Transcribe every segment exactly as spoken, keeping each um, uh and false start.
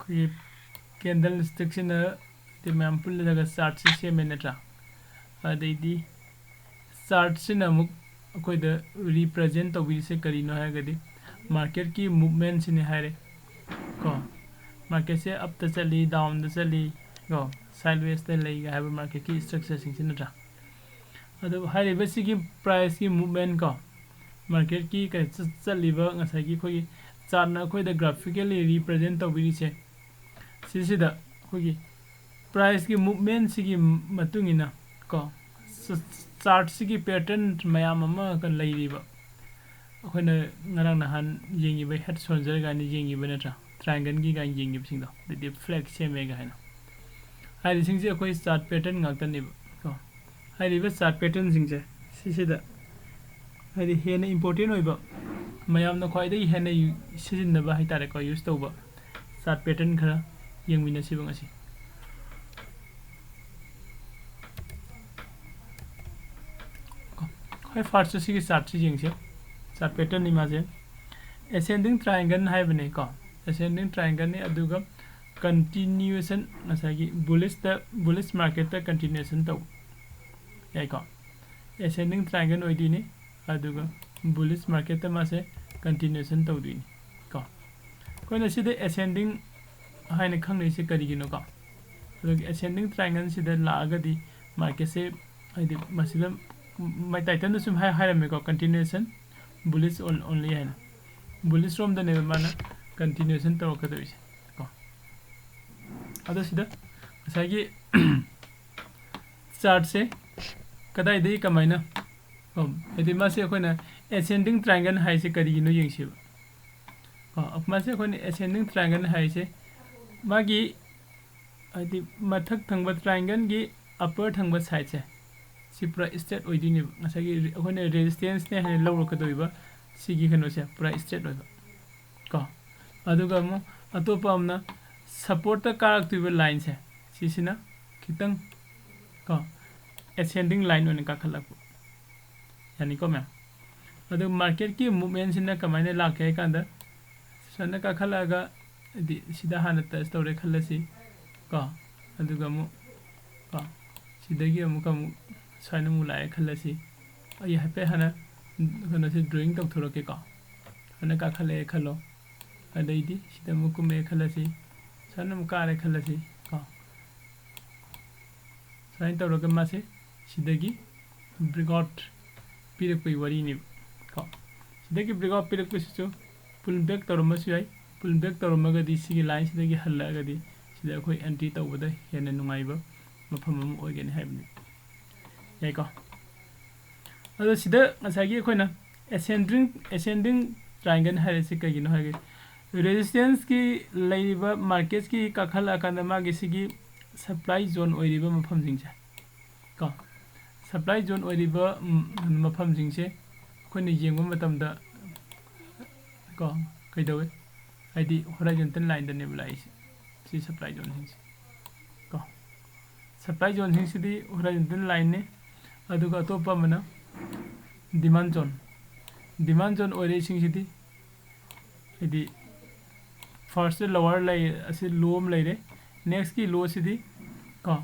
ꯑꯩꯈꯣꯏꯒꯤ ꯀꯦꯟꯗꯜ ꯁ꯭ꯇꯤꯛꯁꯤꯅ ꯃꯌꯥꯝ ꯄꯨꯜꯂꯒ ꯆꯥꯔꯠꯁꯦ ꯁꯦꯝꯃꯦ ꯅꯠꯇ꯭ꯔꯥ? ꯑꯗꯩꯗꯤ ꯆꯥꯔꯠꯁꯤꯅ ꯑꯃꯨꯛ ꯑꯩꯈꯣꯏꯗ ꯔꯤꯄ꯭ꯔꯖꯦꯟ ꯇꯧꯕꯤꯔꯤꯁꯦ ꯀꯔꯤꯅꯣ ꯍꯥꯏꯔꯒꯗꯤ ꯃꯥꯔꯀꯦꯠꯀꯤ ꯃꯨꯞꯃꯦꯟꯁꯤꯅꯦ ꯍꯥꯏꯔꯦ ꯀꯣ꯫ ꯃꯥꯔꯀꯦꯠꯁꯦ ꯑꯞꯇ ꯆꯠꯂꯤ, ꯗꯥꯎꯟꯗ ꯆꯠꯂꯤ ꯀꯣ, ꯁꯥꯏꯠꯋꯦꯁꯇ ꯂꯩꯒ ꯍꯥꯏꯕ ꯃꯥꯔꯀꯦꯠꯀꯤ ꯁ꯭ꯇ꯭ꯔꯛꯆꯔꯁꯤꯡꯁꯤ ꯅꯠꯇ꯭ꯔꯥ? ꯑꯗꯨ ꯍꯥꯏꯔꯤꯕꯁꯤꯒꯤ ꯄ꯭ꯔꯥꯏꯁꯀꯤ ꯃꯨꯞꯃꯦꯟ ꯀꯣ, ꯃꯥꯔꯀꯦꯠꯀꯤ ꯀꯩ ꯆꯠ- ꯆꯠꯂꯤꯕ ꯉꯁꯥꯏꯒꯤ ꯑꯩꯈꯣꯏꯒꯤ ꯆꯥꯔꯠꯅ ꯑꯩꯈꯣꯏꯗ ꯒ꯭ꯔꯥꯐꯤꯀꯦꯜꯂꯤ ꯔꯤꯄ꯭ꯔꯖꯦꯟ ꯇꯧꯕꯤꯔꯤꯁꯦ, ꯁꯤꯁꯤꯗ ꯑꯩꯈꯣꯏꯒꯤ ꯄ꯭ꯔꯥꯏꯁꯀꯤ ꯃꯨꯞꯃꯦꯟꯁꯤꯒꯤ ꯃꯇꯨꯡ ꯏꯟꯅ ꯀꯣ, ꯆ- ꯆꯥꯔꯠꯁꯤꯒꯤ ꯄꯦꯇꯔꯟ ꯃꯌꯥꯝ ꯑꯃ ꯂꯩꯔꯤꯕ ꯑꯩꯈꯣꯏꯅ ꯉꯔꯥꯡ ꯅꯍꯥꯟ ꯌꯦꯡꯉꯤꯕ ꯍꯦꯠ ꯁꯣꯜꯖꯔ ꯀꯥꯏꯅ ꯌꯦꯡꯉꯤꯕ ꯅꯠꯇ꯭ꯔꯥ? ꯇ꯭ꯔꯥꯏꯡꯒꯜꯒꯤ ꯀꯥꯏꯅ ꯌꯦꯡꯉꯤꯕꯁꯤꯡꯗꯣ, ꯑꯗꯩꯗꯤ ꯐ꯭ꯂꯦꯛ ꯁꯦꯝꯃꯦꯒ ꯍꯥꯏꯅ ꯍꯥꯏꯔꯤꯁꯤꯡꯁꯦ ꯑꯩꯈꯣꯏ ꯆꯥꯔꯠ ꯄꯦꯇꯔꯟ ꯉꯥꯛꯇꯅꯦꯕ ꯀꯣ꯫ ꯍꯥꯏꯔꯤꯕ ꯆꯥꯔꯠ ꯄꯦꯇꯔꯟꯁꯤꯡꯁꯦ ꯁꯤꯁꯤꯗ ꯍꯥꯏꯗꯤ ꯍꯦꯟꯅ ꯏꯝꯄꯣꯔꯇꯦꯟ ꯑꯣꯏꯕ, ꯃꯌꯥꯝꯅ ꯈ꯭ꯋꯥꯏꯗꯒꯤ ꯍꯦꯟꯅ ꯌꯨ- ꯁꯤꯖꯤꯟꯅꯕ ꯍꯥꯏꯇꯥꯔꯦꯀꯣ, ꯌꯨꯁ ꯇꯧꯕ ꯆꯥꯔꯠ ꯄꯦꯇꯔꯟ ꯈꯔ ꯌꯦꯡꯃꯤꯟꯅꯁꯤꯕ ꯉꯁꯤ꯫ ꯍꯣꯏ, ꯐꯥꯔꯁ ꯑꯁꯤꯒꯤ ꯆꯥꯔꯠꯁꯤ ꯌꯦꯡꯁꯦ꯫ ꯆꯥꯔꯠ ꯄꯦꯇꯔꯟꯅꯤ ꯃꯥꯁꯦ꯫ ꯑꯦꯁꯦꯟꯗꯤꯡ ꯇ꯭ꯔꯥꯏꯡꯒꯜ ꯍꯥꯏꯕꯅꯦꯀꯣ꯫ ꯑꯦꯁꯦꯟꯗꯤꯡ ꯇ꯭ꯔꯥꯏꯡꯒꯜꯅꯤ, ꯑꯗꯨꯒ ꯀꯟꯇꯤꯅ꯭ꯌꯨꯑꯦꯁꯟ, ꯉꯁꯥꯏꯒꯤ ꯕꯨꯂꯤꯁꯇ, ꯕꯨꯂꯤꯁ ꯃꯥꯔꯀꯦꯠꯇ ꯀꯟꯇꯤꯅ꯭ꯌꯨꯑꯦꯁꯟ ꯇꯧꯕ ꯌꯥꯏꯀꯣ꯫ ꯑꯦꯁꯦꯟꯗꯤꯡ ꯇ꯭ꯔꯥꯏꯡꯒꯜ ꯑꯣꯏꯗꯣꯏꯅꯤ, ꯑꯗꯨꯒ ꯕꯨꯂꯤꯁ ꯃꯥꯔꯀꯦꯠꯇ ꯃꯥꯁꯦ ꯀꯟꯇꯤꯅ꯭ꯌꯨꯑꯦꯁꯟ ꯇꯧꯗꯣꯏꯅꯤ ꯀꯣ꯫ ꯑꯩꯈꯣꯏꯅ ꯁꯤꯗ ꯑꯦꯁꯦꯟꯗꯤꯡ ꯍꯥꯏꯅ ꯈꯪꯅꯩꯁꯦ ꯀꯔꯤꯒꯤꯅꯣꯀꯣ? ꯑꯗꯨꯒ ꯑꯦꯁꯦꯟꯗꯤꯡ ꯇ꯭ꯔꯥꯏꯡꯒꯜꯁꯤꯗ ꯂꯥꯛꯑꯒꯗꯤ ꯃꯥꯔꯀꯦꯠꯁꯦ, ꯍꯥꯏꯗꯤ ꯃꯁꯤꯗ ꯃꯥꯏ ꯇꯥꯏꯇꯜꯗ ꯁꯨꯝ ꯍꯥꯏ-, ꯍꯥꯏꯔꯝꯃꯦꯀꯣ, ꯀꯟꯇꯤꯅ꯭ꯌꯨꯑꯦꯁꯟ ꯕꯨꯂꯤꯁ ꯑꯣꯟꯂꯤ ꯍꯥꯏꯅ꯫ ꯕꯨꯂꯤꯁ ꯔꯣꯝꯗꯅꯦꯕ ꯃꯥꯅ ꯀꯟꯇꯤꯅ꯭ꯌꯨꯑꯦꯁꯟ ꯇꯧꯔꯛꯀꯗꯣꯏꯁꯦ ꯀꯣ꯫ ꯑꯗꯣ ꯁꯤꯗ ꯉꯁꯥꯏꯒꯤ ꯆꯥꯔꯠꯁꯦ ꯀꯗꯥꯏꯗꯒꯤ ꯀꯃꯥꯏꯅ, ꯀꯣ, ꯍꯥꯏꯗꯤ ꯃꯥꯁꯦ ꯑꯩꯈꯣꯏꯅ ꯑꯦꯁꯦꯟꯗꯤꯡ ꯇ꯭ꯔꯥꯏꯡꯒꯜ ꯍꯥꯏꯁꯦ ꯀꯔꯤꯒꯤꯅꯣ ꯌꯦꯡꯁꯦꯕ꯫ ꯀꯣ, ꯃꯥꯁꯦ ꯑꯩꯈꯣꯏꯅ ꯑꯦꯁꯦꯟꯗꯤꯡ ꯇ꯭ꯔꯥꯏꯡꯒꯜ ꯍꯥꯏꯁꯦ ꯃꯥꯒꯤ ꯍꯥꯏꯗꯤ ꯃꯊꯛ ꯊꯪꯕ ꯇ꯭ꯔꯥꯏꯡꯒꯜꯒꯤ ꯑꯞꯄꯔ ꯊꯪꯕ ꯁꯥꯏꯠꯁꯦ ꯁꯤ ꯄꯨꯔꯥ ꯁ꯭ꯇ꯭ꯔꯦꯠ ꯑꯣꯏꯗꯣꯏꯅꯦꯕ꯫ ꯉꯁꯥꯏꯒꯤ ꯔꯤ-, ꯑꯩꯈꯣꯏꯅ ꯔꯦꯖꯤꯁꯇꯦꯟꯁꯅꯦ ꯍꯥꯏꯅ ꯂꯧꯔꯛꯀꯗꯣꯏꯕ ꯁꯤꯒꯤ ꯀꯩꯅꯣꯁꯦ ꯄꯨꯔꯥ ꯁ꯭ꯇ꯭ꯔꯦꯠ ꯑꯣꯏꯕ ꯀꯣ꯫ ꯑꯗꯨꯒ ꯑꯃꯨꯛ ꯑꯇꯣꯞꯄ ꯑꯃꯅ ꯁꯞꯄꯣꯔꯠꯇ ꯀꯥꯔꯛꯇꯣꯏꯕ ꯂꯥꯏꯟꯁꯦ ꯁꯤꯁꯤꯅ ꯈꯤꯇꯪ ꯀꯣ ꯑꯦꯁꯦꯟꯗꯤꯡ ꯂꯥꯏꯟ ꯑꯣꯏꯅ ꯀꯥꯈꯠꯂꯛꯄ꯫ ꯌꯥꯅꯤꯀꯣ ꯃꯌꯥꯝ? ꯑꯗꯨ ꯃꯥꯔꯀꯦꯠꯀꯤ ꯃꯨꯞꯃꯦꯟꯁꯤꯅ ꯀꯃꯥꯏꯅ ꯂꯥꯛꯀꯦ ꯍꯥꯏ ꯀꯥꯟꯗ ꯁꯨꯃꯥꯏꯅ ꯀꯥꯈꯠꯂꯛꯑꯒ ꯍꯥꯏꯗꯤ ꯁꯤꯗ ꯍꯥꯟꯅ ꯇꯆ ꯇꯧꯔꯦ ꯈꯜꯂꯁꯤ ꯀꯣ꯫ ꯑꯗꯨꯒ ꯑꯃꯨꯛ ꯀꯣ, ꯁꯤꯗꯒꯤ ꯑꯃꯨꯛꯀ ꯑꯃꯨꯛ ꯁꯨꯃꯥꯏꯅ ꯑꯃꯨꯛ ꯂꯥꯛꯑꯦ ꯈꯜꯂꯁꯤ꯫ ꯑꯩ ꯍꯥꯏꯐꯦꯠ ꯍꯥꯟꯅ ꯀꯩꯅꯣꯁꯦ ꯗ꯭ꯔꯣꯌꯤꯡ ꯇꯧꯊꯣꯔꯛꯀꯦꯀꯣ꯫ ꯁꯨꯃꯥꯏꯅ ꯀꯥꯈꯠꯂꯛꯑꯦ ꯈꯜꯂꯣ꯫ ꯑꯗꯩꯗꯤ ꯁꯤꯗ ꯑꯃꯨꯛ ꯀꯨꯝꯃꯛꯑꯦ ꯈꯜꯂꯁꯤ꯫ ꯁꯨꯃꯥꯏꯅ ꯑꯃꯨꯛ ꯀꯥꯔꯦ ꯈꯜꯂꯁꯤ ꯀꯣ꯫ ꯁꯨꯃꯥꯏꯅ ꯇꯧꯔꯒ ꯃꯥꯁꯦ ꯁꯤꯗꯒꯤ ꯕ꯭ꯔꯦꯛꯑꯥꯎꯠ ꯄꯤꯔꯛꯄꯒꯤ ꯋꯥꯔꯤꯅꯦꯕ ꯀꯣ꯫ ꯁꯤꯗꯒꯤ ꯕ꯭ꯔꯦꯛꯑꯥꯎꯠ ꯄꯤꯔꯛꯄꯁꯤꯁꯨ ꯄꯨꯜ ꯕꯦꯛ ꯇꯧꯔꯝꯕꯁꯨ ꯌꯥꯏ꯫ ꯄꯨꯜ ꯕꯦꯛ ꯇꯧꯔꯝꯃꯒꯗꯤ ꯁꯤꯒꯤ ꯂꯥꯏꯟꯁꯤꯗꯒꯤ ꯍꯜꯂꯛꯑꯒꯗꯤ ꯁꯤꯗ ꯑꯩꯈꯣꯏ ꯑꯦꯟꯇ꯭ꯔꯤ ꯇꯧꯕꯗ ꯍꯦꯟꯅ ꯅꯨꯡꯉꯥꯏꯕ ꯃꯐꯝ ꯑꯃ ꯑꯣꯏꯒꯅꯤ ꯍꯥꯏꯕꯅꯤ꯫ ꯌꯥꯏꯀꯣ? ꯑꯗꯣ ꯁꯤꯗ ꯉꯁꯥꯏꯒꯤ ꯑꯩꯈꯣꯏꯅ ꯑꯦꯁꯦꯟꯗꯤꯡ ꯑꯦꯁꯦꯟꯗꯤꯡ ꯇ꯭ꯔꯥꯏꯡꯒꯜ ꯍꯥꯏꯔꯤꯁꯤ ꯀꯩꯒꯤꯅꯣ ꯍꯥꯏꯔꯒꯗꯤ, ꯔꯦꯖꯤꯁꯇꯦꯟꯁꯀꯤ ꯂꯩꯔꯤꯕ ꯃꯥꯔꯀꯦꯠꯁꯀꯤ ꯀꯥꯈꯠꯂꯛꯑꯀꯥꯟꯗ ꯃꯥꯒꯤ ꯁꯤꯒꯤ ꯁꯄ꯭ꯂꯥꯏ ꯖꯣꯟ ꯑꯣꯏꯔꯤꯕ ꯃꯐꯝꯁꯤꯡꯁꯦ ꯀꯣ, ꯁꯄ꯭ꯂꯥꯏ ꯖꯣꯟ ꯑꯣꯏꯔꯤꯕ ꯎꯝ, ꯃꯐꯝꯁꯤꯡꯁꯦ ꯑꯩꯈꯣꯏꯅ ꯌꯦꯡꯕ ꯃꯇꯝꯗ ꯀꯣ, ꯀꯩꯗꯧꯋꯦ? ꯍꯥꯏꯗꯤ ꯍꯣꯔꯥꯏꯖꯟꯇꯦꯜ ꯂꯥꯏꯟꯗꯅꯦꯕ ꯂꯥꯛꯏꯁꯦ, ꯁꯤ ꯁꯄ꯭ꯂꯥꯏ ꯖꯣꯟꯁꯤꯡꯁꯦ ꯀꯣ꯫ ꯁꯄ꯭ꯂꯥꯏ ꯖꯣꯟꯁꯤꯡꯁꯤꯗꯤ ꯍꯣꯔꯥꯏꯖꯟꯇꯦꯜ ꯂꯥꯏꯟꯅꯤ꯫ ꯑꯗꯨꯒ ꯑꯇꯣꯞꯄ ꯑꯃꯅ ꯗꯤꯃꯥꯟ ꯖꯣꯟ꯫ ꯗꯤꯃꯥꯟ ꯖꯣꯟ ꯑꯣꯏꯔꯛꯏꯁꯤꯡꯁꯤꯗꯤ ꯍꯥꯏꯗꯤ ꯐꯥꯔꯁꯇ ꯂꯣꯋꯔ ꯂꯩ, ꯑꯁꯤ ꯂꯣ ꯑꯃ ꯂꯩꯔꯦ꯫ ꯅꯦꯛꯁꯀꯤ ꯂꯣꯁꯤꯗꯤ ꯀꯣ,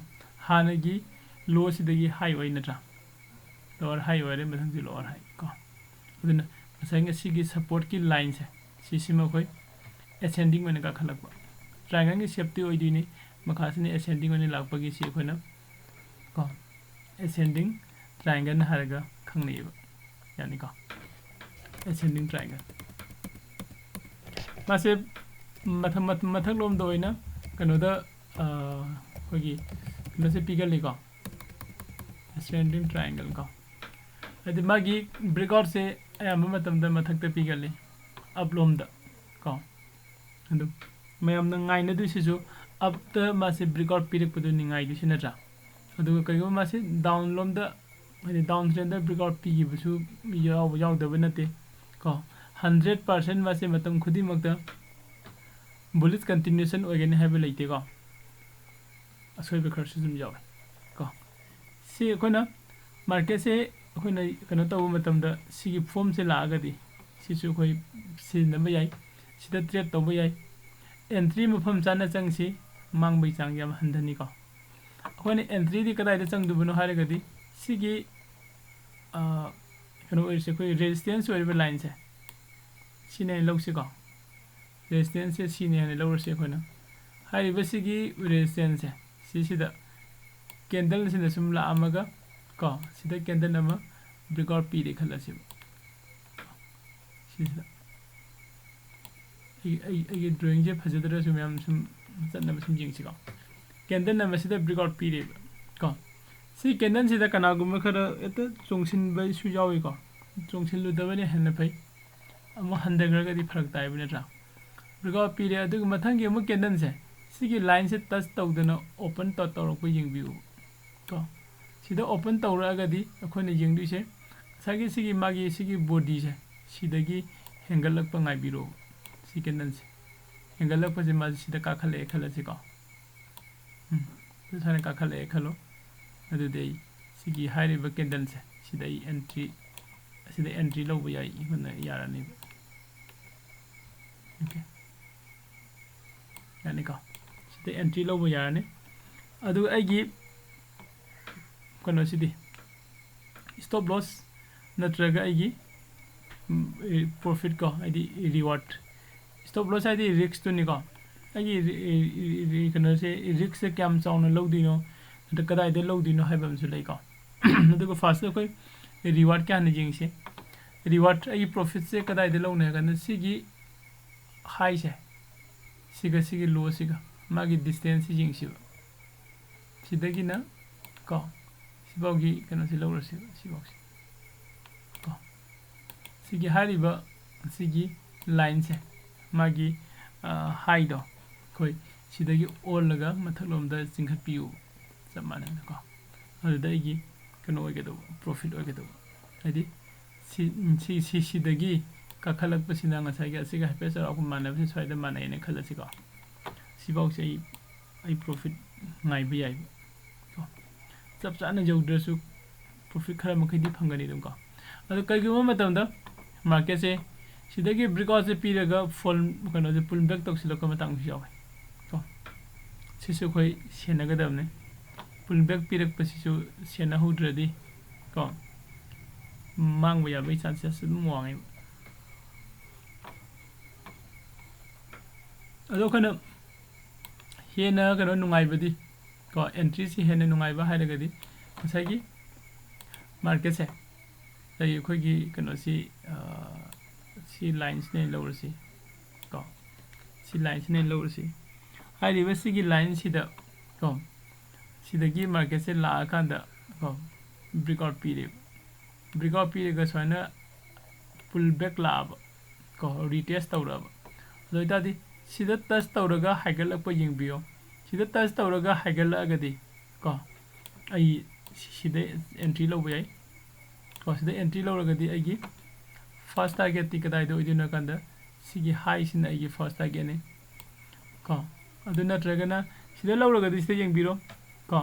ꯍꯥꯟꯅꯒꯤ ꯂꯣꯁꯤꯗꯒꯤ ꯍꯥꯏ ꯑꯣꯏ ꯅꯠꯇ꯭ꯔꯥ? ꯂꯣꯋꯔ ꯍꯥꯏ ꯑꯣꯏꯔꯦ, ꯃꯊꯪꯁꯤ ꯂꯣꯋꯔ ꯍꯥꯏ ꯀꯣ꯫ ꯑꯗꯨꯅ ꯉꯁꯥꯏ ꯉꯁꯤꯒꯤ ꯁꯞꯄꯣꯔꯠꯀꯤ ꯂꯥꯏꯟꯁꯦ, ꯁꯤꯁꯤꯃ ꯑꯩꯈꯣꯏ ꯑꯦꯁꯦꯟꯗꯤꯡ ꯑꯣꯏꯅ ꯀꯥꯈꯠꯂꯛꯄ꯫ ꯇ꯭ꯔꯥꯏꯡꯒꯜꯒꯤ ꯁꯦꯞꯇꯤ ꯑꯣꯏꯗꯣꯏꯅꯤ꯫ ꯃꯈꯥꯁꯤꯅ ꯑꯦꯁꯦꯟꯗꯤꯡ ꯑꯣꯏꯅ ꯂꯥꯛꯄꯒꯤ ꯁꯤ ꯑꯩꯈꯣꯏꯅ ꯀꯣ, ꯑꯦꯁꯦꯟꯗꯤꯡ ꯇ꯭ꯔꯥꯏꯡꯒꯜ ꯍꯥꯏꯔꯒ ꯈꯪꯅꯩꯌꯦꯕ꯫ ꯌꯥꯅꯤꯀꯣ? ꯑꯦꯁꯦꯟꯗꯤꯡ ꯇ꯭ꯔꯥꯏꯡꯒꯜ꯫ ꯃꯥꯁꯦ ꯃꯊꯛ, ꯃꯊꯛ, ꯃꯊꯛꯂꯣꯝꯗ ꯑꯣꯏꯅ ꯀꯩꯅꯣꯗ, ꯑ, ꯑꯩꯈꯣꯏꯒꯤ ꯀꯩꯅꯣꯁꯦ ꯄꯤꯒꯜꯂꯤꯀꯣ, ꯑꯦꯁꯦꯟꯗꯤꯡ ꯇ꯭ꯔꯥꯏꯡꯒꯜ ꯀꯣ꯫ ꯍꯥꯏꯗꯤ ꯃꯥꯒꯤ ꯕ꯭ꯔꯦꯛꯑꯥꯎꯠꯁꯦ ꯑꯌꯥꯝꯕ ꯃꯇꯝꯗ ꯃꯊꯛꯇ ꯄꯤꯒꯜꯂꯤ, ꯑꯞꯂꯣꯝꯗ ꯀꯣ꯫ ꯑꯗꯨ ꯃꯌꯥꯝꯅ ꯉꯥꯏꯅꯗꯣꯏꯁꯤꯁꯨ ꯑꯞꯇ ꯃꯥꯁꯦ ꯕ꯭ꯔꯦꯛꯑꯥꯎꯠ ꯄꯤꯔꯛꯄꯗꯨꯅꯤ ꯉꯥꯏꯗꯣꯏꯁꯤ ꯅꯠꯇ꯭ꯔꯥ? ꯑꯗꯨꯒ ꯀꯩꯒꯨꯝꯕ ꯃꯥꯁꯦ ꯗꯥꯎꯟꯂꯣꯝꯗ, ꯍꯥꯏꯗꯤ ꯗꯥꯎꯟ ꯇ꯭ꯔꯦꯟꯗ ꯕ꯭ꯔꯦꯛꯑꯥꯎꯠ ꯄꯤꯈꯤꯕꯁꯨ ꯌꯥꯎꯕ ꯌꯥꯎꯗꯕ ꯅꯠꯇꯦ ꯀꯣ꯫ ꯍꯟꯗ꯭ꯔꯦꯠ ꯄꯥꯔꯁꯦꯟ ꯃꯥꯁꯦ ꯃꯇꯝ ꯈꯨꯗꯤꯡꯃꯛꯇ ꯕꯨꯂꯤꯁ ꯀꯟꯇꯤꯅ꯭ꯌꯨꯁꯟ ꯑꯣꯏꯒꯅꯤ ꯍꯥꯏꯕ ꯂꯩꯇꯦꯀꯣ꯫ ꯑꯁꯣꯏꯕ ꯈꯔꯁꯨ ꯑꯗꯨꯝ ꯌꯥꯎꯋꯦ ꯀꯣ꯫ ꯁꯤ ꯑꯩꯈꯣꯏꯅ ꯃꯥꯔꯀꯦꯠꯁꯦ ꯑꯩꯈꯣꯏꯅ ꯀꯩꯅꯣ ꯇꯧꯕ ꯃꯇꯝꯗ ꯁꯤꯒꯤ ꯐꯣꯝꯁꯦ ꯂꯥꯛꯑꯒꯗꯤ ꯁꯤꯁꯨ ꯑꯩꯈꯣꯏ ꯁꯤꯖꯤꯟꯅꯕ ꯌꯥꯏ꯫ ꯁꯤꯗ ꯇ꯭ꯔꯦꯠ ꯇꯧꯕ ꯌꯥꯏ꯫ ꯑꯦꯟꯇ꯭ꯔꯤ ꯃꯐꯝ ꯆꯥꯅ ꯆꯪꯁꯤ, ꯃꯥꯡꯕꯒꯤ ꯆꯥꯡ ꯌꯥꯝ ꯍꯟꯊꯅꯤꯀꯣ꯫ ꯑꯩꯈꯣꯏꯅ ꯑꯦꯟꯇ꯭ꯔꯤꯗꯤ ꯀꯗꯥꯏꯗ ꯆꯪꯗꯕꯅꯣ ꯍꯥꯏꯔꯒꯗꯤ ꯁꯤꯒꯤ ꯀꯩꯅꯣ ꯑꯣꯏꯔꯤꯁꯦ, ꯑꯩꯈꯣꯏ ꯔꯦꯖꯤꯁꯇꯦꯟꯁ ꯑꯣꯏꯔꯤꯕ ꯂꯥꯏꯟꯁꯦ ꯁꯤꯅꯦ ꯂꯧꯁꯤꯀꯣ꯫ ꯔꯦꯖꯤꯁꯇꯦꯟꯁꯁꯦ ꯁꯤꯅꯦ ꯍꯥꯏꯅ ꯂꯧꯔꯁꯤ ꯑꯩꯈꯣꯏꯅ꯫ ꯍꯥꯏꯔꯤꯕ ꯁꯤꯒꯤ ꯔꯦꯖꯤꯁꯇꯦꯟꯁꯁꯦ ꯁꯤꯁꯤꯗ ꯀꯦꯟꯗꯜꯁꯤꯅ ꯁꯨꯝ ꯂꯥꯛꯑꯝꯃꯒ ꯀꯣ, ꯁꯤꯗ ꯀꯦꯟꯗꯜ ꯑꯃ ꯕ꯭ꯔꯦꯛꯑꯥꯎꯠ ꯄꯤꯔꯦ ꯈꯜꯂꯁꯦꯕ꯫ ꯁꯤꯁꯤꯗ ꯑꯩ ꯑꯩ ꯑꯩꯒꯤ ꯗ꯭ꯔꯣꯌꯤꯡꯁꯦ ꯐꯖꯗ꯭ꯔꯁꯨ ꯃꯌꯥꯝ ꯁꯨꯝ ꯆꯠꯅꯕ ꯁꯨꯝ ꯌꯦꯡꯁꯤꯀꯣ꯫ ꯀꯦꯟꯗꯜ ꯑꯃ ꯁꯤꯗ ꯕ꯭ꯔꯦꯛꯑꯥꯎꯠ ꯄꯤꯔꯦꯕ ꯀꯣ꯫ ꯁꯤ ꯀꯦꯟꯗꯜꯁꯤꯗ ꯀꯅꯥꯒꯨꯝꯕ ꯈꯔ ꯍꯦꯛꯇ ꯆꯣꯡꯁꯤꯟꯕꯁꯨ ꯌꯥꯎꯏꯀꯣ꯫ ꯆꯣꯡꯁꯤꯜꯂꯨꯗꯕꯅ ꯍꯦꯟꯅ ꯐꯩ꯫ ꯑꯃꯨꯛ ꯍꯟꯊꯈ꯭ꯔꯒꯗꯤ ꯐꯔꯛ ꯇꯥꯏꯕ ꯅꯠꯇ꯭ꯔꯥ? ꯕ꯭ꯔꯦꯛꯑꯥꯎꯠ ꯄꯤꯔꯦ꯫ ꯑꯗꯨꯒ ꯃꯊꯪꯒꯤ ꯑꯃꯨꯛ ꯀꯦꯟꯗꯜꯁꯦ ꯁꯤꯒꯤ ꯂꯥꯏꯟꯁꯦ ꯇꯆ ꯇꯧꯗꯅ ꯑꯣꯄꯟ ꯇꯧꯔꯛꯄ ꯌꯦꯡꯕꯤꯌꯨ ꯀꯣ꯫ ꯁꯤꯗ ꯑꯣꯄꯟ ꯇꯧꯔꯛꯑꯒꯗꯤ ꯑꯩꯈꯣꯏꯅ ꯌꯦꯡꯗꯣꯏꯁꯦ ꯉꯁꯥꯏꯒꯤ ꯁꯤꯒꯤ ꯃꯥꯒꯤ ꯁꯤꯒꯤ ꯕꯣꯗꯤꯁꯦ ꯁꯤꯗꯒꯤ ꯍꯦꯟꯒꯠꯂꯛꯄ ꯉꯥꯏꯕꯤꯔꯣ꯫ ꯁꯤ ꯀꯦꯟꯗꯜꯁꯦ ꯍꯦꯟꯒꯠꯂꯛꯄꯁꯦ ꯃꯥꯁꯦ ꯁꯤꯗ ꯀꯥꯈꯠꯂꯛꯑꯦ ꯈꯜꯂꯁꯤꯀꯣ꯫ ꯎꯝ, ꯁꯨꯃꯥꯏꯅ ꯀꯥꯈꯠꯂꯛꯑꯦ ꯈꯜꯂꯣ꯫ ꯑꯗꯨꯗꯤ ꯑꯩ ꯁꯤꯒꯤ ꯍꯥꯏꯔꯤꯕ ꯀꯦꯟꯗꯜꯁꯦ ꯁꯤꯗ ꯑꯩ ꯑꯦꯟꯇ꯭ꯔꯤ, ꯑꯁꯤꯗ ꯑꯦꯟꯇ꯭ꯔꯤ ꯂꯧꯕ ꯌꯥꯏ, ꯑꯩꯉꯣꯟꯗ ꯌꯥꯔꯅꯦꯕ꯫ ꯑꯣꯀꯦ, ꯌꯥꯅꯤꯀꯣ꯫ ꯁꯤꯗ ꯑꯦꯟꯇ꯭ꯔꯤ ꯂꯧꯕ ꯌꯥꯔꯅꯤ꯫ ꯑꯗꯨꯒ ꯑꯩꯒꯤ ꯀꯩꯅꯣꯁꯤꯗꯤ ꯁ꯭ꯇꯣꯞ ꯂꯣꯁ ꯅꯠꯇ꯭ꯔꯒ ꯑꯩꯒꯤ ꯄ꯭ꯔꯣꯐꯤꯠ ꯀꯣ, ꯍꯥꯏꯗꯤ ꯔꯤꯋꯥꯔꯠ꯫ ꯁ꯭ꯇꯣꯞ ꯂꯣꯁ ꯍꯥꯏꯗꯤ ꯔꯤꯛꯁꯇꯨꯅꯤꯀꯣ꯫ ꯑꯩꯒꯤ ꯔꯤ-, ꯔꯤ-, ꯔꯤ-, ꯀꯩꯅꯣꯁꯦ, ꯔꯤꯛꯁꯁꯦ ꯀꯌꯥꯝ ꯆꯥꯎꯅ ꯂꯧꯗꯣꯏꯅꯣ ꯅꯠꯇ꯭ꯔꯒ ꯀꯗꯥꯏꯗ ꯂꯧꯗꯣꯏꯅꯣ ꯍꯥꯏꯕ ꯑꯃꯁꯨ ꯂꯩꯀꯣ꯫ ꯑꯗꯨꯒ ꯐꯥꯔꯁꯇ ꯑꯩꯈꯣꯏ ꯔꯤꯋꯥꯔꯠꯀꯤ ꯍꯥꯟꯅ ꯌꯦꯡꯁꯦ꯫ ꯔꯤꯋꯥꯔꯠ, ꯑꯩꯒꯤ ꯄ꯭ꯔꯣꯐꯤꯠꯁꯦ ꯀꯗꯥꯏꯗ ꯂꯧꯅꯤ ꯍꯥꯏ ꯀꯥꯟꯗ ꯁꯤꯒꯤ ꯍꯥꯏꯁꯦ, ꯁꯤꯒ ꯁꯤꯒꯤ ꯂꯣꯁꯤꯒ ꯃꯥꯒꯤ ꯗꯤꯁꯇꯦꯟꯁꯁꯤ ꯌꯦꯡꯁꯤꯕ꯫ ꯁꯤꯗꯒꯤꯅ ꯀꯣ, ꯁꯤꯐꯥꯎꯒꯤ ꯀꯩꯅꯣꯁꯤ ꯂꯧꯔꯁꯦꯕ, ꯁꯤꯐꯥꯎꯁꯤ ꯀꯣ꯫ ꯁꯤꯒꯤ ꯍꯥꯏꯔꯤꯕ ꯁꯤꯒꯤ ꯂꯥꯏꯟꯁꯦ, ꯃꯥꯒꯤ ꯍꯥꯏꯗꯣ ꯑꯩꯈꯣꯏ ꯁꯤꯗꯒꯤ ꯑꯣꯜꯂꯒ ꯃꯊꯛꯂꯣꯝꯗ ꯆꯤꯡꯈꯠꯄꯤꯌꯨ, ꯆꯞ ꯃꯥꯟꯅꯅꯀꯣ꯫ ꯑꯗꯨꯗ ꯑꯩꯒꯤ ꯀꯩꯅꯣ ꯑꯣꯏꯒꯗꯧꯕ, ꯄ꯭ꯔꯣꯐꯤꯠ ꯑꯣꯏꯒꯗꯧꯕ꯫ ꯍꯥꯏꯗꯤ ꯁꯤ, ꯁꯤ, ꯁꯤ, ꯁꯤꯗꯒꯤ ꯀꯥꯈꯠꯂꯛꯄꯁꯤꯅ ꯉꯁꯥꯏꯒꯤ ꯑꯁꯤꯒ ꯍꯥꯏꯐꯦꯠ ꯆꯥꯎꯔꯥꯛꯄ ꯃꯥꯟꯅꯕꯁꯦ ꯁ꯭ꯋꯥꯏꯗ ꯃꯥꯟꯅꯩꯅ ꯈꯜꯂꯁꯤꯀꯣ꯫ ꯁꯤꯐꯥꯎꯁꯦ ꯑꯩ, ꯑꯩ ꯄ꯭ꯔꯣꯐꯤꯠ ꯉꯥꯏꯕ ꯌꯥꯏꯕ ꯀꯣ꯫ ꯆꯞ ꯆꯥꯅ ꯌꯧꯗ꯭ꯔꯁꯨ ꯄ꯭ꯔꯣꯐꯤꯠ ꯈꯔ ꯃꯈꯩꯗꯤ ꯐꯪꯒꯅꯤ ꯑꯗꯨꯝ ꯀꯣ꯫ ꯑꯗꯣ ꯀꯩꯒꯨꯝꯕ ꯃꯇꯝꯗ ꯃꯥꯔꯀꯦꯠꯁꯦ ꯁꯤꯗꯒꯤ ꯕ꯭ꯔꯦꯛꯑꯥꯎꯠꯁꯦ ꯄꯤꯔꯒ ꯐꯣꯜ ꯀꯩꯅꯣꯁꯦ ꯄꯨꯜ ꯕꯦꯛ ꯇꯧꯁꯤꯜꯂꯛꯄ ꯃꯇꯥꯡꯁꯨ ꯌꯥꯎꯋꯦ꯫ ꯀꯣ, ꯁꯤꯁꯨ ꯑꯩꯈꯣꯏ ꯁꯦꯟꯅꯒꯗꯕꯅꯤ꯫ ꯄꯨꯜ ꯕꯦꯛ ꯄꯤꯔꯛꯄꯁꯤꯁꯨ ꯁꯦꯟꯅꯍꯧꯗ꯭ꯔꯗꯤ ꯀꯣ, ꯃꯥꯡꯕ ꯌꯥꯕꯒꯤ ꯆꯥꯟꯁꯦꯁ ꯑꯗꯨꯝ ꯋꯥꯡꯉꯦꯕ꯫ ꯑꯗꯣ ꯑꯩꯈꯣꯏꯅ ꯍꯦꯟꯅ ꯀꯩꯅꯣ ꯅꯨꯡꯉꯥꯏꯕꯗꯤ ꯀꯣ, ꯑꯦꯟꯇ꯭ꯔꯤꯁꯤ ꯍꯦꯟꯅ ꯅꯨꯡꯉꯥꯏꯕ ꯍꯥꯏꯔꯒꯗꯤ ꯉꯁꯥꯏꯒꯤ ꯃꯥꯔꯀꯦꯠꯁꯦ, ꯉꯁꯥꯏꯒꯤ ꯑꯩꯈꯣꯏꯒꯤ ꯀꯩꯅꯣꯁꯤ, ꯁꯤ ꯂꯥꯏꯟꯁꯤꯅ ꯂꯧꯔꯁꯤ ꯀꯣ, ꯁꯤ ꯂꯥꯏꯟꯁꯤꯅ ꯂꯧꯔꯁꯤ꯫ ꯍꯥꯏꯔꯤꯕ ꯁꯤꯒꯤ ꯂꯥꯏꯟꯁꯤꯗ ꯀꯣ, ꯁꯤꯗꯒꯤ ꯃꯥꯔꯀꯦꯠꯁꯦ ꯂꯥꯛꯑꯀꯥꯟꯗ ꯀꯣ, ꯕ꯭ꯔꯦꯛꯑꯥꯎꯠ ꯄꯤꯔꯦꯕ꯫ ꯕ꯭ꯔꯦꯛꯑꯥꯎꯠ ꯄꯤꯔꯒ ꯁꯨꯃꯥꯏꯅ ꯄꯨꯜ ꯕꯦꯛ ꯂꯥꯛꯑꯕ ꯀꯣ, ꯔꯤꯇꯦꯁ ꯇꯧꯔꯛꯑꯕ꯫ ꯑꯗꯨ ꯑꯣꯏꯇꯥꯔꯗꯤ ꯁꯤꯗ ꯇꯁ ꯇꯧꯔꯒ ꯍꯥꯏꯒꯠꯂꯛꯄ ꯌꯦꯡꯕꯤꯌꯣ꯫ ꯁꯤꯗ ꯇꯁ ꯇꯧꯔꯒ ꯍꯥꯏꯒꯠꯂꯛꯑꯒꯗꯤ ꯀꯣ, ꯑꯩ ꯁꯤꯗ ꯑꯦꯟꯇ꯭ꯔꯤ ꯂꯧꯕ ꯌꯥꯏ꯫ ꯀꯣ, ꯁꯤꯗ ꯑꯦꯟꯇ꯭ꯔꯤ ꯂꯧꯔꯒꯗꯤ ꯑꯩꯒꯤ ꯐꯥꯔꯁ ꯇꯥꯔꯒꯦꯠꯇꯤ ꯀꯗꯥꯏꯗ ꯑꯣꯏꯗꯣꯏꯅꯣ ꯍꯥꯏ ꯀꯥꯟꯗ ꯁꯤꯒꯤ ꯍꯥꯏꯁꯤꯅ ꯑꯩꯒꯤ ꯐꯥꯔꯁ ꯇꯥꯔꯒꯦꯠꯅꯤ꯫ ꯀꯣ, ꯑꯗꯨ ꯅꯠꯇ꯭ꯔꯒꯅ ꯁꯤꯗ ꯂꯧꯔꯒꯗꯤ ꯁꯤꯗ ꯌꯦꯡꯕꯤꯔꯣ꯫ ꯀꯣ,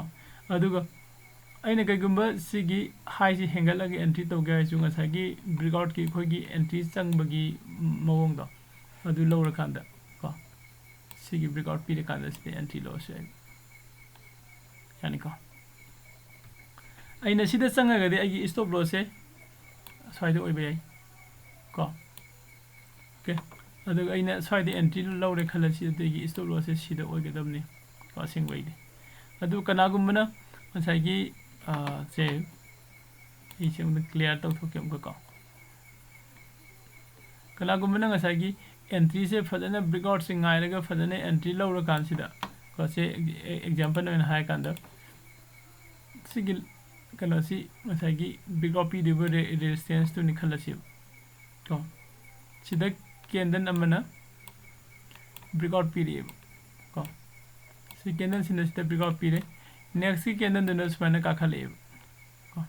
ꯑꯗꯨꯒ ꯑꯩꯅ ꯀꯩꯒꯨꯝꯕ ꯁꯤꯒꯤ ꯍꯥꯏꯁꯤ ꯍꯦꯟꯒꯠꯂꯒ ꯑꯦꯟꯇ꯭ꯔꯤ ꯇꯧꯒꯦ ꯍꯥꯏꯔꯁꯨ, ꯉꯁꯥꯏꯒꯤ ꯕ꯭ꯔꯦꯛꯑꯥꯎꯠꯀꯤ ꯑꯩꯈꯣꯏꯒꯤ ꯑꯦꯟꯇ꯭ꯔꯤ ꯆꯪꯕꯒꯤ ꯃꯑꯣꯡꯗꯣ ꯑꯗꯨ ꯂꯧꯔꯀꯥꯟꯗ ꯀꯣ, ꯁꯤꯒꯤ ꯕ꯭ꯔꯦꯛꯑꯥꯎꯠ ꯄꯤꯔꯀꯥꯟꯗ ꯁꯤꯗ ꯑꯦꯟꯇ꯭ꯔꯤ ꯂꯧꯔꯁꯨ ꯌꯥꯏ꯫ ꯌꯥꯅꯤꯀꯣ? ꯑꯩꯅ ꯁꯤꯗ ꯆꯪꯉꯒꯗꯤ ꯑꯩꯒꯤ ꯁ꯭ꯇꯣꯞ ꯂꯣꯁꯁꯦ ꯁ꯭ꯋꯥꯏꯗ ꯑꯣꯏꯕ ꯌꯥꯏ ꯀꯣ꯫ ꯑꯣꯀꯦ, ꯑꯗꯨꯒ ꯑꯩꯅ ꯁ꯭ꯋꯥꯏꯗ ꯑꯦꯟꯇ꯭ꯔꯤ ꯂꯧꯔꯦ ꯈꯜꯂꯁꯤ, ꯑꯗꯨꯒꯤ ꯁ꯭ꯇꯣꯞ ꯂꯣꯁꯁꯦ ꯁꯤꯗ ꯑꯣꯏꯒꯗꯕꯅꯤ ꯀꯣ, ꯑꯁꯦꯡꯕꯩꯗꯤ꯫ ꯑꯗꯨ ꯀꯅꯥꯒꯨꯝꯕꯅ ꯉꯁꯥꯏꯒꯤ, ꯑ, ꯁꯦ, ꯑꯩꯁꯦ ꯑꯃꯨꯛꯇ ꯀ꯭ꯂꯤꯌꯥꯔ ꯇꯧꯊꯣꯛꯀꯦ ꯑꯃꯨꯛꯀ ꯀꯣ꯫ ꯀꯅꯥꯒꯨꯝꯕꯅ ꯉꯁꯥꯏꯒꯤ ꯑꯦꯟꯇ꯭ꯔꯤꯁꯦ ꯐꯖꯅ, ꯕ꯭ꯔꯦꯛꯑꯥꯎꯠꯁꯦ ꯉꯥꯏꯔꯒ ꯐꯖꯅ ꯑꯦꯟꯇ꯭ꯔꯤ ꯂꯧꯔꯀꯥꯟꯁꯤꯗ ꯀꯣ, ꯁꯦ ꯑꯦꯛꯖꯥꯝꯄꯜ ꯑꯣꯏꯅ ꯍꯥꯏꯔꯀꯥꯟꯗ ꯁꯤꯒꯤ ꯀꯩꯅꯣꯁꯤ ꯉꯁꯥꯏꯒꯤ ꯕ꯭ꯔꯦꯛꯑꯥꯎꯠ ꯄꯤꯗꯣꯏꯕ ꯔꯦ-, ꯔꯦꯁꯤꯁꯇꯦꯟꯁꯇꯨꯅꯤ ꯈꯜꯂꯁꯦꯕ ꯀꯣ꯫ ꯁꯤꯗ ꯀꯦꯟꯗꯜ ꯑꯃꯅ ꯕ꯭ꯔꯦꯛꯑꯥꯎꯠ ꯄꯤꯔꯛꯑꯦꯕ ꯀꯣ꯫ ꯁꯤ ꯀꯦꯟꯗꯜꯁꯤꯅ ꯁꯤꯗ ꯕ꯭ꯔꯦꯛꯑꯥꯎꯠ ꯄꯤꯔꯦ꯫ ꯅꯦꯛꯁꯀꯤ ꯀꯦꯟꯗꯜꯗꯨꯅ ꯁꯨꯃꯥꯏꯅ ꯀꯥꯈꯠꯂꯛꯑꯦꯕ ꯀꯣ꯫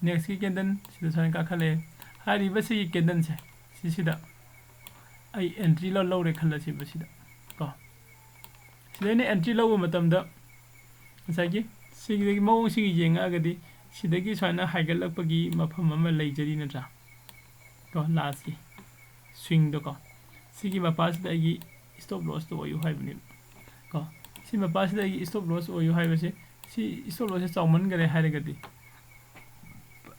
ꯅꯦꯛꯁꯀꯤ ꯀꯦꯟꯗꯜ ꯁꯤꯗ ꯁꯨꯃꯥꯏꯅ ꯀꯥꯈꯠꯂꯛꯑꯦ꯫ ꯍꯥꯏꯔꯤꯕ ꯁꯤꯒꯤ ꯀꯦꯟꯗꯜꯁꯦ, ꯁꯤꯁꯤꯗ ꯑꯩ ꯑꯦꯟꯇ꯭ꯔꯤ ꯂꯧ-, ꯂꯧꯔꯦ ꯈꯜꯂꯁꯦꯕ ꯁꯤꯗ ꯀꯣ꯫ ꯁꯤꯗ ꯑꯩꯅ ꯑꯦꯟꯇ꯭ꯔꯤ ꯂꯧꯕ ꯃꯇꯝꯗ ꯉꯁꯥꯏꯒꯤ ꯁꯤꯒꯤ ꯃꯑꯣꯡꯁꯤꯒꯤ ꯌꯦꯡꯉꯛꯑꯒꯗꯤ ꯁꯤꯗꯒꯤ ꯁꯨꯃꯥꯏꯅ ꯍꯥꯏꯒꯠꯂꯛꯄꯒꯤ ꯃꯐꯝ ꯑꯃ ꯂꯩꯖꯔꯤ ꯅꯠꯇ꯭ꯔꯥ? ꯀꯣ, ꯂꯥꯁꯀꯤ꯫ swingꯗꯣ ꯀꯣ, ꯁꯤꯒꯤ ꯃꯄꯥꯁꯤꯗ ꯑꯩꯒꯤ stop lossꯇꯣ ꯑꯣꯏꯌꯨ ꯍꯥꯏꯕꯅꯦꯕ ꯀꯣ꯫ ꯁꯤ ꯃꯄꯥꯁꯤꯗ ꯑꯩꯒꯤ stop loss ꯑꯣꯏꯌꯨ ꯍꯥꯏꯕꯁꯦ, ꯁꯤ stop lossꯁꯦ ꯆꯥꯎꯃꯟꯈꯔꯦ ꯍꯥꯏꯔꯒꯗꯤ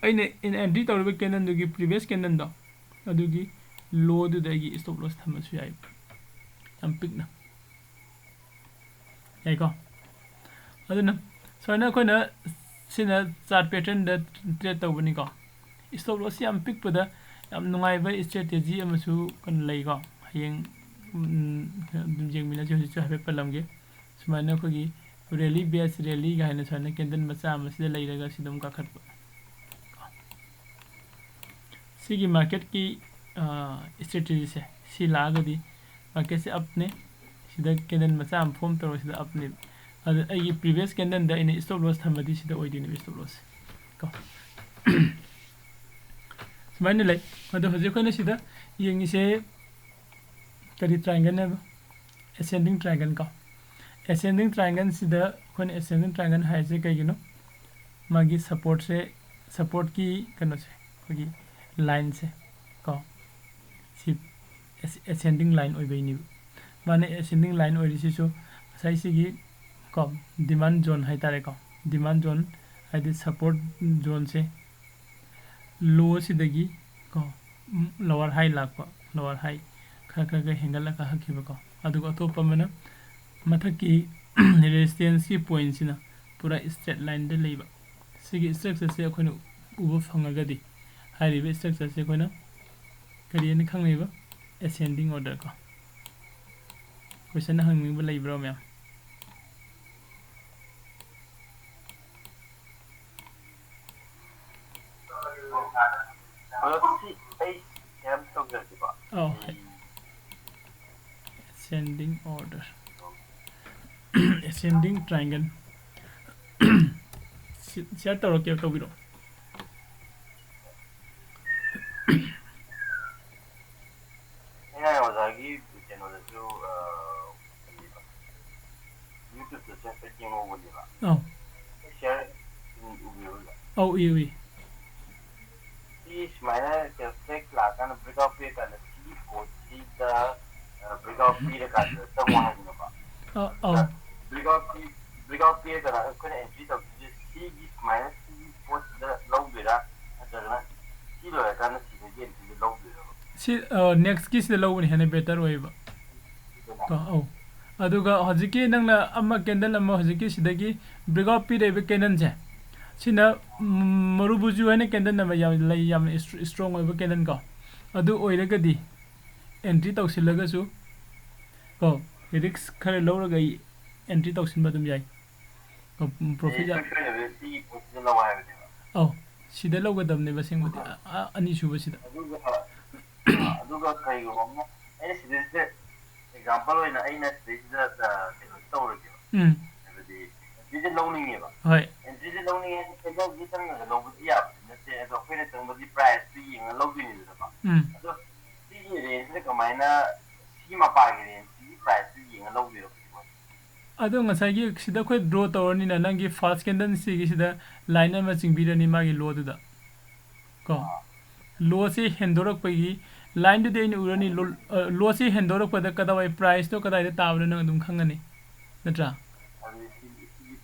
ꯑꯩꯅ entry ꯇꯧꯔꯤꯕ candleꯗꯨꯒꯤ previous candleꯗꯣ, ꯑꯗꯨꯒꯤ lowꯗꯨꯗ ꯑꯩꯒꯤ stop loss ꯊꯝꯃꯁꯨ ꯌꯥꯏ, ꯌꯥꯝ ꯄꯤꯛꯅ꯫ ꯌꯥꯏꯀꯣ? ꯑꯗꯨꯅ ꯁꯨꯃꯥꯏꯅ ꯑꯩꯈꯣꯏꯅ ꯁꯤꯅ chart patternꯗ trade ꯇꯧꯕꯅꯤꯀꯣ꯫ Stop loss ꯌꯥꯝ ꯄꯤꯛꯄꯗ ꯌꯥꯝ ꯅꯨꯡꯉꯥꯏꯕ strategy ꯑꯃꯁꯨ ꯀꯩꯅꯣ ꯂꯩꯀꯣ꯫ ꯍꯌꯦꯡ, ꯎꯝ, ꯑꯗꯨꯝ ꯌꯦꯡꯃꯤꯟꯅꯁꯤ꯫ ꯍꯧꯖꯤꯛꯁꯨ ꯍꯥꯏꯐꯦꯠ ꯄꯜꯂꯝꯒꯦ꯫ ꯁꯨꯃꯥꯏꯅ ꯑꯩꯈꯣꯏꯒꯤ rally base rally ꯀꯥꯏꯅ ꯁꯨꯃꯥꯏꯅ candle ꯃꯆꯥ ꯑꯃ ꯁꯤꯗ ꯂꯩꯔꯒ ꯁꯤꯗ ꯑꯗꯨꯝ ꯀꯥꯈꯠꯄ꯫ ꯁꯤꯒꯤ marketꯀꯤ, ꯑ, strategyꯁꯦ ꯁꯤ ꯂꯥꯛꯑꯒꯗꯤ marketꯁꯦ upꯅꯦ꯫ ꯁꯤꯗ candle ꯃꯆꯥ ꯑꯃ form ꯇꯧꯔꯒ ꯁꯤꯗ upꯅꯦꯕ꯫ ꯑꯗ ꯑꯩꯒꯤ previous candleꯗ ꯑꯩꯅ stop loss ꯊꯝꯃꯗꯤ ꯁꯤꯗ ꯑꯣꯏꯗꯣꯏꯅꯦꯕ stop lossꯁꯦ ꯀꯣ꯫ ꯁꯨꯃꯥꯏꯅ ꯂꯩ꯫ ꯑꯗꯣ ꯍꯧꯖꯤꯛ ꯑꯩꯈꯣꯏꯅ ꯁꯤꯗ ꯌꯦꯡꯉꯤꯁꯦ ꯀꯔꯤ triangleꯅꯦꯕ? Ascending triangle ꯀꯣ꯫ Ascending triangleꯁꯤꯗ ꯑꯩꯈꯣꯏꯅ ascending triangle ꯍꯥꯏꯔꯤꯁꯦ ꯀꯩꯒꯤꯅꯣ? ꯃꯥꯒꯤ supportꯁꯦ, supportꯀꯤ ꯀꯩꯅꯣꯁꯦ, ꯑꯩꯈꯣꯏꯒꯤ lineꯁꯦ ꯀꯣ, ꯁꯤ as-, ascending line ꯑꯣꯏꯕꯩꯅꯦꯕ꯫ ꯃꯥꯅ ascending line ꯑꯣꯏꯔꯤꯁꯤꯁꯨ ꯉꯁꯥꯏ ꯁꯤꯒꯤ ꯀꯣ, demand zone ꯍꯥꯏꯇꯥꯔꯦꯀꯣ, demand zone ꯍꯥꯏꯗꯤ support zoneꯁꯦ lowꯁꯤꯗꯒꯤ ꯀꯣ, ꯎꯝ, lower high ꯂꯥꯛꯄ, lower high ꯈꯔ ꯈꯔ ꯈꯔ ꯍꯦꯟꯒꯠꯂꯒ ꯀꯥꯈꯠꯈꯤꯕꯀꯣ꯫ ꯑꯗꯨꯒ ꯑꯇꯣꯞꯄ ꯑꯃꯅ ꯃꯊꯛꯀꯤ resistanceꯀꯤ pointꯁꯤꯅ ꯄꯨꯔꯥ straight lineꯗ ꯂꯩꯕ꯫ ꯁꯤꯒꯤ structureꯁꯦ ꯑꯩꯈꯣꯏꯅ ꯎꯕ ꯐꯪꯉꯒꯗꯤ ꯍꯥꯏꯔꯤꯕ structureꯁꯦ ꯑꯩꯈꯣꯏꯅ ꯀꯔꯤ ꯍꯥꯏꯅ ꯈꯪꯅꯩꯕ? Ascending order ꯀꯣ꯫ Question ꯍꯪꯅꯤꯡꯕ ꯂꯩꯕ꯭ꯔꯣ, ꯃꯌꯥꯝ? ꯑꯗꯣ ꯁꯤ ꯑꯩ ꯀꯩꯅꯣꯝ ꯇꯧꯖꯔꯛꯀꯦꯀꯣ꯫ ꯑꯧ, ꯑꯩ ascending order, ascending triangle꯫ ꯁꯤ-, share ꯇꯧꯔꯛꯀꯦ, ꯇꯧꯕꯤꯔꯛꯑꯣ꯫ ꯑꯩꯅ ꯑꯣꯖꯥꯒꯤ ꯀꯩꯅꯣꯗꯁꯨ, ꯑ, YouTubeꯇꯁꯨ ꯍꯥꯏꯐꯦꯠ ꯌꯦꯡꯍꯧꯕꯅꯦꯕ꯫ ꯑꯧ꯫ Share ꯎꯕꯤꯕ꯭ꯔꯥ? ꯑꯧ, ꯎꯏ, ꯎꯏ꯫ ꯁꯤ ꯁꯨꯃꯥꯏꯅ ꯀꯩꯅꯣ flag ꯂꯥꯛꯑꯀꯥꯟꯗ, breakout ꯄꯤꯔꯀꯥꯟꯗ ꯁꯤꯒꯤ ꯕ꯭ꯔꯦꯛꯑꯥꯎꯠ ꯄꯤꯔꯀꯥꯟꯗ ꯆꯪꯉꯣ ꯍꯥꯏꯕꯅꯦꯕ꯫ ꯑ, ꯑꯧ꯫ ꯕ꯭ꯔꯦꯛꯑꯥꯎꯠ ꯄꯤ-, ꯕ꯭ꯔꯦꯛꯑꯥꯎꯠ ꯄꯤꯔꯒꯅ ꯑꯩꯈꯣꯏꯅ ꯑꯦꯟꯇ꯭ꯔꯤ ꯇꯧꯗꯣꯏꯁꯦ ꯁꯤꯒꯤ ꯁꯨꯃꯥꯏꯅ ꯁꯤꯒꯤ ꯄꯣꯠꯁꯤꯗ ꯂꯧꯗꯣꯏꯔꯥ, ꯅꯠꯇ꯭ꯔꯒꯅ ꯁꯤ ꯂꯣꯏꯔꯀꯥꯟꯗ ꯁꯤꯗꯒꯤ ꯑꯦꯟꯇ꯭ꯔꯤꯁꯦ ꯂꯧꯗꯣꯏꯔꯕ? ꯁꯤ, ꯑ, ꯅꯦꯛꯁꯀꯤꯁꯤꯗ ꯂꯧꯕꯅ ꯍꯦꯟꯅ ꯕꯦꯇꯔ ꯑꯣꯏꯌꯦꯕ꯫ ꯁꯤꯗꯅ? ꯀꯣ, ꯑꯧ꯫ ꯑꯗꯨꯒ ꯍꯧꯖꯤꯛꯀꯤ ꯅꯪꯅ ꯑꯃ ꯀꯦꯟꯗꯜ ꯑꯃ ꯍꯧꯖꯤꯛꯀꯤ ꯁꯤꯗꯒꯤ ꯕ꯭ꯔꯦꯛꯑꯥꯎꯠ ꯄꯤꯔꯛꯏꯕ ꯀꯦꯟꯗꯜꯁꯦ, ꯁꯤꯅ, ꯎꯝ, ꯃꯔꯨꯕꯨꯖꯨ ꯍꯥꯏꯅ ꯀꯦꯟꯗꯜ ꯑꯃ ꯌꯥꯝ ꯂꯩ, ꯌꯥꯝꯅ ꯏꯁ-, ꯏꯁꯇ꯭ꯔꯣꯡ ꯑꯣꯏꯕ ꯀꯦꯟꯗꯜ ꯀꯣ꯫ ꯑꯗꯨ ꯑꯣꯏꯔꯒꯗꯤ ꯑꯦꯟꯇ꯭ꯔꯤ ꯇꯧꯁꯤꯜꯂꯒꯁꯨ ꯀꯣ, ꯔꯤꯛꯁ ꯈꯔ ꯂꯧꯔꯒ ꯑꯩ ꯑꯦꯟꯇ꯭ꯔꯤ ꯇꯧꯁꯤꯟꯕ ꯑꯗꯨꯝ ꯌꯥꯏ꯫ ꯀꯣ, ꯄ꯭ꯔꯣꯐꯤꯠ ꯌꯥꯝ ꯁꯣꯏꯗꯅ ꯁꯤꯒꯤ ꯄꯣꯠꯁꯤꯗ ꯂꯧ ꯍꯥꯏꯕꯅꯦꯕ꯫ ꯑꯧ, ꯁꯤꯗ ꯂꯧꯒꯗꯕꯅꯦꯕ ꯑꯁꯦꯡꯕꯗꯤ, ꯑꯗꯨꯒ ꯑ-, ꯑ-, ꯑꯅꯤꯁꯨꯕꯁꯤꯗ꯫ ꯑꯗꯨꯒ, ꯑ, ꯑꯗꯨꯒ ꯀꯩꯒꯨꯝꯕ ꯑꯃꯅ, ꯑꯩꯅ ꯁꯤꯗꯩꯁꯤꯗ, ꯑꯦꯛꯖꯥꯝꯄꯜ ꯑꯣꯏꯅ ꯑꯩꯅ ꯁꯤꯗꯩꯁꯤꯗ, ꯑ, ꯀꯩꯅꯣꯁꯤ ꯇꯧꯔꯒꯦꯕ꯫ ꯎꯝ꯫ ꯍꯥꯏꯕꯗꯤ, ꯑꯦꯟꯇ꯭ꯔꯤꯁꯦ ꯂꯧꯅꯤꯡꯉꯦꯕ꯫ ꯍꯣꯏ꯫ ꯑꯦꯟꯇ꯭ꯔꯤꯁꯦ ꯂꯧꯅꯤꯡꯉꯦ ꯍꯥꯏꯗꯤ, ꯀꯦꯟꯗꯜꯁꯤ ꯆꯪꯉꯒ ꯂꯧꯕꯗꯤ ꯌꯥꯕꯗꯤ ꯅꯠꯇꯦ, ꯑꯗꯣ ꯑꯩꯈꯣꯏꯅ ꯆꯪꯕꯗꯤ ꯄ꯭ꯔꯥꯏꯁꯇꯨ ꯌꯦꯡꯉꯒ ꯂꯧꯗꯣꯏꯅꯤꯗꯅꯀꯣ꯫ ꯎꯝ꯫ ꯑꯗꯣ ꯁꯤꯒꯤ ꯔꯦꯟꯖꯁꯤꯗ ꯀꯃꯥꯏꯅ, ꯁꯤꯒꯤ ꯃꯄꯥꯒꯤ ꯔꯦꯟꯖꯁꯤꯒꯤ ꯄ꯭ꯔꯥꯏꯁꯇꯨ ꯌꯦꯡꯉ ꯂꯧꯗꯣꯏꯔꯣ ꯍꯧꯖꯤꯛ ꯃꯣꯏ? ꯑꯗꯣ ꯉꯁꯥꯏꯒꯤ ꯁꯤꯗ ꯑꯩꯈꯣꯏ ꯗ꯭ꯔꯣ ꯇꯧꯔꯅꯤꯅ, ꯅꯪꯒꯤ ꯐꯥꯔꯁ ꯀꯦꯟꯗꯜꯁꯤꯒꯤ ꯁꯤꯗ ꯂꯥꯏꯟ ꯑꯃ ꯆꯤꯡꯕꯤꯔꯅꯤ ꯃꯥꯒꯤ ꯂꯣꯗꯨꯗ꯫ ꯀꯣ? ꯑꯥ꯫ ꯂꯣꯁꯤ ꯍꯦꯟꯗꯣꯔꯛꯄꯒꯤ ꯂꯥꯏꯟꯗꯨꯗꯤ ꯑꯩꯅ ꯎꯔꯅꯤ, ꯂꯣ-, ꯑ, ꯂꯣꯁꯤ ꯍꯦꯟꯗꯣꯔꯛꯄꯗ ꯀꯗꯥꯏꯋꯥꯏ ꯄ꯭ꯔꯥꯏꯁꯇꯣ ꯀꯗꯥꯏꯗ ꯇꯥꯕꯅꯣ ꯅꯪ ꯑꯗꯨꯝ ꯈꯪꯉꯅꯤ, ꯅꯠꯇ꯭ꯔꯥ? ꯑꯗꯨꯗꯤ ꯁꯤꯒꯤ, ꯁꯤꯒꯤ,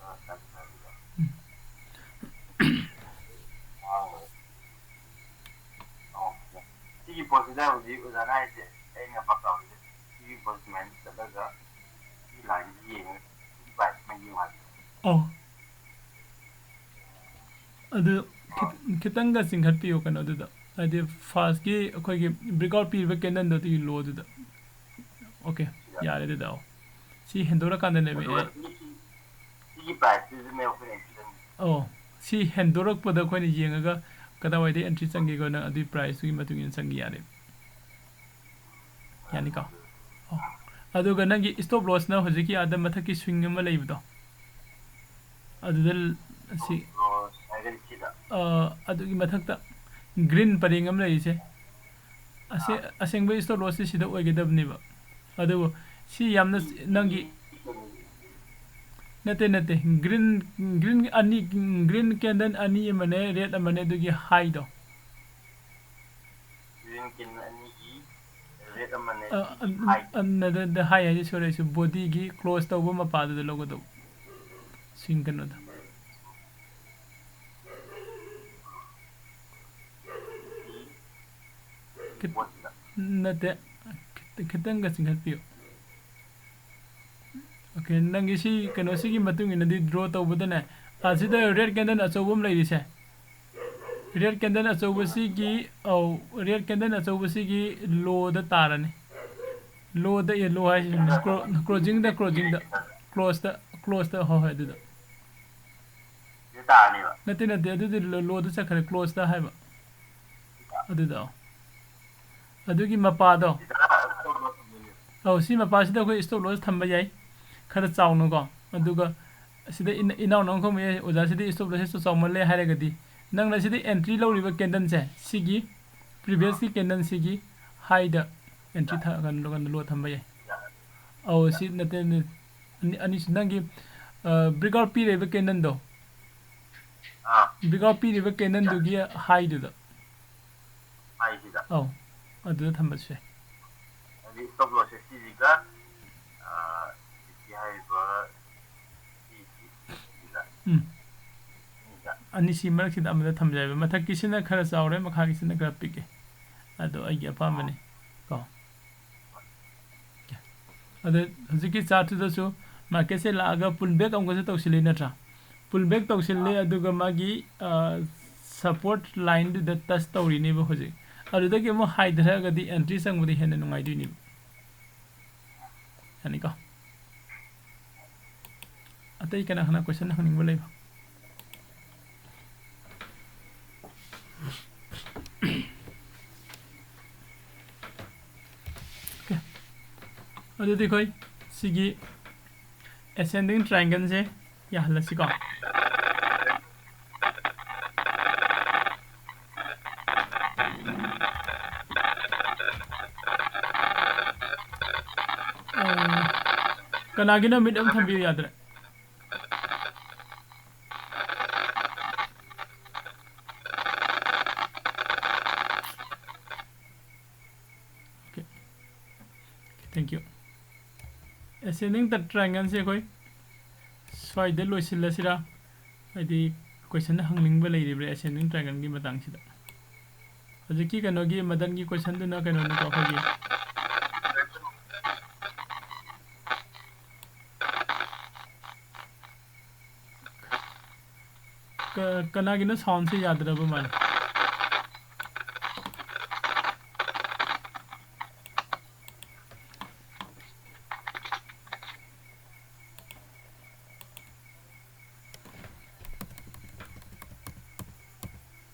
ꯑꯥ, ꯁꯥꯏ, ꯁꯥꯏ, ꯁꯥꯏ꯫ ꯎꯝ꯫ ꯑꯥ, ꯑꯣ, ꯁꯤꯒꯤ ꯄꯣꯠꯁꯤꯗ ꯍꯧꯖꯤꯛ ꯑꯣꯖꯥꯅ ꯍꯥꯏꯁꯦ, ꯑꯩꯅ ꯄꯥꯎꯇꯥꯛ ꯍꯧꯖꯤꯛ ꯁꯤꯒꯤ ꯄꯣꯠ ꯁꯨꯃꯥꯏꯅ ꯆꯠꯂꯒ ꯁꯤ ꯂꯥꯏꯟꯁꯤ ꯌꯦꯡꯉꯒ ꯁꯤꯒꯤ ꯄ꯭ꯔꯥꯏꯁꯁꯤꯃ ꯌꯦꯡꯉꯣ ꯍꯥꯏꯕ꯫ ꯑꯧ꯫ ꯑꯗꯨ ꯈꯤꯠ-, ꯈꯤꯇꯪꯒ ꯆꯤꯡꯈꯠꯄꯤꯌꯨ ꯀꯩꯅꯣꯗꯨꯗ꯫ ꯍꯥꯏꯗꯤ ꯐꯥꯔꯁꯀꯤ ꯑꯩꯈꯣꯏꯒꯤ ꯕ꯭ꯔꯦꯛꯑꯥꯎꯠ ꯄꯤꯔꯤꯕ ꯀꯦꯟꯗꯜꯗꯣ ꯑꯗꯨꯒꯤ ꯂꯣꯗꯨꯗ꯫ ꯑꯣꯀꯦ, ꯌꯥꯔꯦ ꯑꯗꯨꯗ꯫ ꯑꯧ꯫ ꯁꯤ ꯍꯦꯟꯗꯣꯔꯛꯀꯥꯟꯗꯅꯦꯕ ꯑꯗꯨꯒ ꯑꯦ-, ꯁꯤꯒꯤ, ꯁꯤꯒꯤ ꯄ꯭ꯔꯥꯏꯁꯁꯤꯗꯅꯦ ꯑꯩꯈꯣꯏꯅ ꯑꯦꯟꯇ꯭ꯔꯤ ꯆꯪꯉꯤꯁꯦ꯫ ꯑꯣ, ꯁꯤ ꯍꯦꯟꯗꯣꯔꯛꯄꯗ ꯑꯩꯈꯣꯏꯅ ꯌꯦꯡꯉꯒ ꯀꯗꯥꯏꯋꯥꯏꯗ ꯑꯦꯟꯇ꯭ꯔꯤ ꯆꯪꯒꯦꯀꯣ, ꯅꯪ ꯑꯗꯨꯒꯤ ꯄ꯭ꯔꯥꯏꯁꯇꯨꯒꯤ ꯃꯇꯨꯡ ꯏꯟꯅ ꯆꯪꯒꯦ ꯌꯥꯔꯦ꯫ ꯌꯥꯅꯤꯀꯣ? ꯑꯣ꯫ ꯑꯗꯨꯒ ꯅꯪꯒꯤ ꯁ꯭ꯇꯣꯞ ꯂꯣꯁꯅ ꯍꯧꯖꯤꯛꯀꯤ ꯑꯥꯗ ꯃꯊꯛꯀꯤ ꯁ꯭ꯋꯤꯡ ꯑꯃ ꯂꯩꯕꯗꯣ, ꯑꯗꯨꯗ ꯁꯤ, ꯑꯣ, ꯍꯥꯏꯔꯛꯈꯤꯗ꯫ ꯑ, ꯑꯗꯨꯒꯤ ꯃꯊꯛꯇ ꯒ꯭ꯔꯤꯟ ꯄꯔꯦꯡ ꯑꯃ ꯂꯩꯔꯤꯁꯦ, ꯑꯁꯦ-, ꯑꯥ꯫ ꯑꯁꯦꯡꯕ ꯁ꯭ꯇꯣꯞ ꯂꯣꯁꯁꯤ ꯁꯤꯗ ꯑꯣꯏꯒꯗꯕꯅꯦꯕ꯫ ꯑꯗꯨꯕꯨ ꯁꯤ ꯌꯥꯝꯅ ꯁꯤ-, ꯅꯪꯒꯤ ꯁꯤ-, ꯅꯠꯇꯦ, ꯅꯠꯇꯦ꯫ Green, green ꯑꯅꯤ, green candle ꯑꯅꯤ ꯑꯃꯅꯦ, red ꯑꯃꯅꯦ, ꯑꯗꯨꯒꯤ highꯗꯣ꯫ Green candle ꯑꯅꯤꯒꯤ red ꯑꯃꯅꯦ, ꯑ, ꯑ, high꯫ ꯑ, ꯅꯠꯇꯦ, ꯅꯠꯇꯦ, high ꯍꯥꯏꯁꯦ ꯁꯣꯏꯔꯦ, ꯑꯩꯁꯨ bodyꯒꯤ close ꯇꯧꯕ ꯃꯄꯥꯗꯨꯗ ꯂꯧꯒꯗꯧꯕ꯫ Swing ꯀꯩꯅꯣꯗ꯫ ꯈꯤꯠ-, ꯅꯠꯇꯦ, ꯈꯤꯠ-, ꯈꯤꯇꯪꯒ ꯆꯤꯡꯈꯠꯄꯤꯌꯨ꯫ Okay, ꯅꯪꯒꯤ ꯁꯤ ꯀꯩꯅꯣꯁꯤꯒꯤ ꯃꯇꯨꯡ ꯏꯟꯅꯗꯤ draw ꯇꯧꯕꯗꯅꯦ, ꯑꯁꯤꯗ red candle ꯑꯆꯧꯕ ꯑꯃ ꯂꯩꯔꯤꯁꯦ, red candle ꯑꯆꯧꯕꯁꯤꯒꯤ, ꯑꯧ, red candle ꯑꯆꯧꯕꯁꯤꯒꯤ lowꯗ ꯇꯥꯔꯅꯤ꯫ Lowꯗ, ꯑꯦ, low ꯍꯥꯏꯁꯤ ꯀ꯭ꯂꯣ-, closingꯗ, closingꯗ, closeꯇ, closeꯇ, ꯍꯣꯏ, ꯍꯣꯏ, ꯑꯗꯨꯗ꯫ ꯁꯤꯗ ꯇꯥꯔꯅꯤꯕ? ꯅꯠꯇꯦ, ꯅꯠꯇꯦ, ꯑꯗꯨꯗꯤ ꯂꯣ-, lowꯗ ꯆꯠꯈ꯭ꯔꯦ, closeꯇ ꯍꯥꯏꯕ꯫ ꯑꯗꯨꯗ, ꯑꯧ꯫ ꯑꯗꯨꯒꯤ ꯃꯄꯥꯗꯣ꯫ ꯁꯤꯗ stop loss ꯊꯝꯗꯣꯏꯅꯦꯕ? ꯑꯧ, ꯁꯤ ꯃꯄꯥꯁꯤꯗ ꯑꯩꯈꯣꯏ stop loss ꯊꯝꯕ ꯌꯥꯏ, ꯈꯔ ꯆꯥꯎꯅꯀꯣ꯫ ꯑꯗꯨꯒ ꯁꯤꯗ ꯏꯟ-, ꯏꯅꯥꯎꯅ ꯑꯃ ꯈꯪꯕ ꯌꯥꯏ, "ꯑꯣꯖꯥ, ꯁꯤꯗꯤ stop lossꯁꯦ ꯆꯥꯎꯃꯜꯂꯦ" ꯍꯥꯏꯔꯒꯗꯤ, ꯅꯪꯅ ꯁꯤꯗ entry ꯂꯧꯔꯤꯕ candleꯁꯦ, ꯁꯤꯒꯤ previousꯀꯤ candleꯁꯤꯒꯤ highꯗ entry ꯊ-, ꯀꯩꯅꯣ, ꯀꯩꯅꯣ, low ꯊꯝꯕ ꯌꯥꯏ꯫ ꯑꯧ, ꯁꯤ ꯅꯠꯇꯦ, ꯅꯠꯇꯦ꯫ ꯑꯅꯤ-, ꯑꯅꯤꯁꯨ ꯅꯪꯒꯤ, ꯑ, breakout ꯄꯤꯔꯤꯕ candleꯗꯣ꯫ ꯑꯥ꯫ Breakout ꯄꯤꯔꯤꯕ candleꯗꯨꯒꯤ highꯗꯨꯗ꯫ Highꯁꯤꯗ? ꯑꯧ, ꯑꯗꯨꯗ ꯊꯝꯕꯁꯨ ꯌꯥꯏ꯫ ꯍꯥꯏꯗꯤ stop lossꯁꯦ ꯁꯤꯁꯤꯒ, ꯑ, ꯍꯧꯖꯤꯛꯀꯤ ꯍꯥꯏꯔꯤꯕ ꯁꯤꯁꯤꯒ꯫ ꯎꯝ꯫ ꯁꯤꯒ꯫ ꯑꯅꯤꯁꯤ ꯃꯔꯛꯁꯤꯗ ꯑꯃꯗ ꯊꯝꯖꯩꯕ꯫ ꯃꯊꯛꯀꯤꯁꯤꯅ ꯈꯔ ꯆꯥꯎꯔꯦ, ꯃꯈꯥꯒꯤꯁꯤꯅ ꯈꯔ ꯄꯤꯛꯑꯦ꯫ ꯑꯗꯣ ꯑꯩꯒꯤ ꯑꯄꯥꯝꯕꯅꯤ꯫ ꯀꯣ꯫ ꯑꯗ ꯍꯧꯖꯤꯛꯀꯤ chartꯇꯨꯗꯁꯨ marketꯁꯦ ꯂꯥꯛꯑꯒ pull back ꯑꯃꯨꯛꯀꯁꯨ ꯇꯧꯁꯤꯜꯂꯤ ꯅꯠꯇ꯭ꯔꯥ? Pull back ꯇꯧꯁꯤꯜꯂꯤ, ꯑꯗꯨꯒ ꯃꯥꯒꯤ, ꯑ, support lineꯗꯨꯗ touch ꯇꯧꯔꯤꯅꯦꯕ ꯍꯧꯖꯤꯛ꯫ ꯑꯗꯨꯗꯒꯤ ꯑꯃꯨꯛ ꯍꯥꯏꯊꯔꯛꯑꯒꯗꯤ entry ꯆꯪꯕꯗ ꯍꯦꯟꯅ ꯅꯨꯡꯉꯥꯏꯗꯣꯏꯅꯦꯕ꯫ ꯌꯥꯅꯤꯀꯣ? ꯑꯇꯩ ꯀꯅꯥ ꯀꯅꯥ question ꯍꯪꯅꯤꯡꯕ ꯂꯩꯕ? Okay. ꯑꯗꯨꯗꯤ ꯑꯩꯈꯣꯏ ꯁꯤꯒꯤ ascending triangleꯁꯦ ꯌꯥꯍꯜꯂꯁꯤꯀꯣ꯫ ꯑ, ꯀꯅꯥꯒꯤꯅꯣ mute ꯑꯃ ꯊꯝꯕꯤꯌꯨ ꯌꯥꯗ꯭ꯔꯦ? Thank you. Ascending triangle ꯁꯦ ꯑꯩꯈꯣꯏ ꯁ꯭ꯋꯥꯏꯗ ꯂꯣꯏꯁꯤꯜꯂꯁꯤꯔꯥ? ꯍꯥꯏꯗꯤ, question ꯍꯪꯅꯤꯡꯕ ꯂꯩꯔꯤꯕ꯭ꯔꯥ ascending triangle ꯒꯤ ꯃꯇꯥꯡꯁꯤꯗ? ꯍꯧꯖꯤꯛꯀꯤ ꯀꯩꯅꯣꯒꯤ ꯃꯗꯟꯒꯤ question ꯗꯨꯅ ꯀꯩꯅꯣꯅꯤꯀꯣ, ꯑꯩꯈꯣꯏꯒꯤ ꯀ-, ꯀꯅꯥꯒꯤꯅꯣ sound ꯁꯦ ꯌꯥꯗ꯭ꯔꯕ ꯃꯥꯜꯂꯦ꯫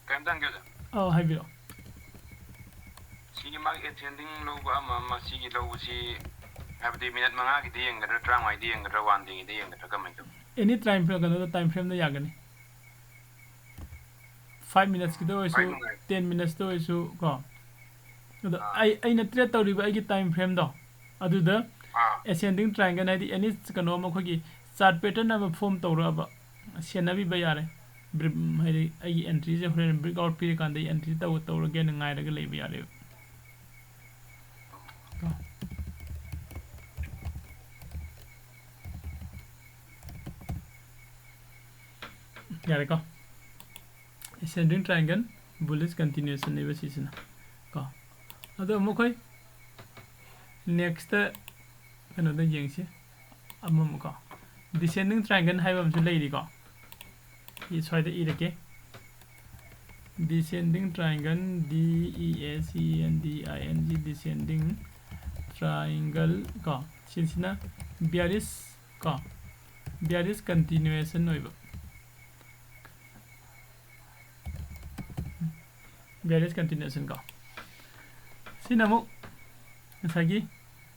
ꯀꯩꯝꯇ ꯍꯪꯒꯦ ꯑꯣꯖꯥ꯫ ꯑꯧ, ꯍꯥꯏꯕꯤꯔꯛꯑꯣ꯫ ꯁꯤꯒꯤ ꯃꯥꯒꯤ ascending ꯂꯧꯕ ꯑꯃ ꯑꯃ ꯁꯤꯒꯤ ꯂꯧꯕꯁꯤ, ꯍꯥꯏꯕꯗꯤ minute ꯃꯉꯥꯒꯤꯗ ꯌꯦꯡꯒꯗ꯭ꯔꯥ, ꯇꯔꯥꯃꯉꯥꯒꯤꯗ ꯌꯦꯡꯒꯗ꯭ꯔꯥ, one day ꯒꯤꯗ ꯌꯦꯡꯒꯗ꯭ꯔꯥ, ꯀꯃꯥꯏꯅ ꯇꯧꯏ? Any time frame, ꯀꯩꯅꯣꯗ, time frame ꯗ ꯌꯥꯒꯅꯤ꯫ Five minutes ꯀꯤꯗ ꯑꯣꯏꯔꯁꯨ, ꯈ꯭ꯋꯥꯏ ꯅꯨꯡꯉꯥꯏ- ten minutes ꯇ ꯑꯣꯏꯔꯁꯨ ꯀꯣ꯫ ꯑꯗꯣ ꯑꯥ꯫ ꯑꯩ, ꯑꯩꯅ trade ꯇꯧꯔꯤꯕ ꯑꯩꯒꯤ time frame ꯗꯣ, ꯑꯗꯨꯗ ꯑꯥ꯫ Ascending triangle ꯍꯥꯏꯗꯤ any ꯀꯩꯅꯣ ꯑꯃ, ꯑꯩꯈꯣꯏꯒꯤ chart pattern ꯑꯃ form ꯇꯧꯔꯛꯑꯕ, ꯁꯦꯟꯅꯕꯤꯕ ꯌꯥꯔꯦ꯫ Break-, ꯍꯥꯏꯗꯤ ꯑꯩꯒꯤ entry ꯁꯦ ꯍꯣꯔꯦꯟ breakout ꯄꯤꯔꯀꯥꯟꯗ ꯑꯩ entry ꯇꯧ-, ꯇꯧꯔꯒꯦꯅ ꯉꯥꯏꯔꯒ ꯂꯩꯕ ꯌꯥꯔꯦꯕ꯫ ꯀꯣ꯫ ꯌꯥꯔꯦꯀꯣ? Ascending triangle, bullish continuation ꯅꯦꯕ ꯁꯤꯁꯤꯅ꯫ ꯀꯣ꯫ ꯑꯗꯣ ꯑꯃꯨꯛ ꯑꯩꯈꯣꯏ next ꯀꯩꯅꯣꯗ ꯌꯦꯡꯁꯤ꯫ ꯑꯃꯃꯨꯛꯀꯣ꯫ Descending triangle ꯍꯥꯏꯕ ꯑꯃꯁꯨ ꯂꯩꯔꯤꯀꯣ꯫ ꯁꯤ ꯁ꯭ꯋꯥꯏꯗ ꯏꯔꯒꯦ꯫ Descending triangle, D E S C E N D I N G, descending triangle ꯀꯣ꯫ ꯁꯤꯁꯤꯅ bearish ꯀꯣ꯫ Bearish continuation ꯑꯣꯏꯕ꯫ Bearish continuation ꯀꯣ꯫ ꯁꯤꯅ ꯑꯃꯨꯛ ꯉꯁꯥꯏꯒꯤ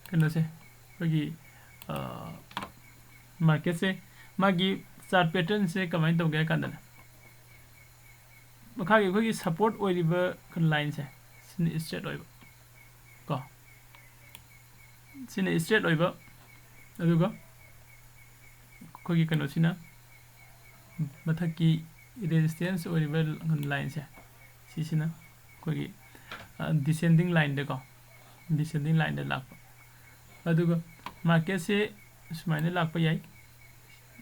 ꯀꯩꯅꯣꯁꯦ, ꯑꯩꯈꯣꯏꯒꯤ, ꯑ, market ꯁꯦ, ꯃꯥꯒꯤ chart pattern ꯁꯦ ꯀꯃꯥꯏꯅ ꯇꯧꯒꯦ ꯍꯥꯏ ꯀꯥꯟꯗꯅꯦ, ꯃꯈꯥꯒꯤ ꯑꯩꯈꯣꯏꯒꯤ support ꯑꯣꯏꯔꯤꯕ line ꯁꯦ, ꯁꯤꯅ straight ꯑꯣꯏꯕ ꯀꯣ꯫ ꯁꯤꯅ straight ꯑꯣꯏꯕ, ꯑꯗꯨꯒ ꯑꯩꯈꯣꯏꯒꯤ ꯀꯩꯅꯣꯁꯤꯅ ꯃꯊꯛꯀꯤ resistance ꯑꯣꯏꯔꯤꯕ line ꯁꯦ, ꯁꯤꯁꯤꯅ ꯑꯩꯈꯣꯏꯒꯤ, ꯑ, descending line ꯗꯀꯣ, descending line ꯗ ꯂꯥꯛꯄ꯫ ꯑꯗꯨꯒ marketꯁꯦ ꯁꯨꯃꯥꯏꯅ ꯂꯥꯛꯄ ꯌꯥꯏ꯫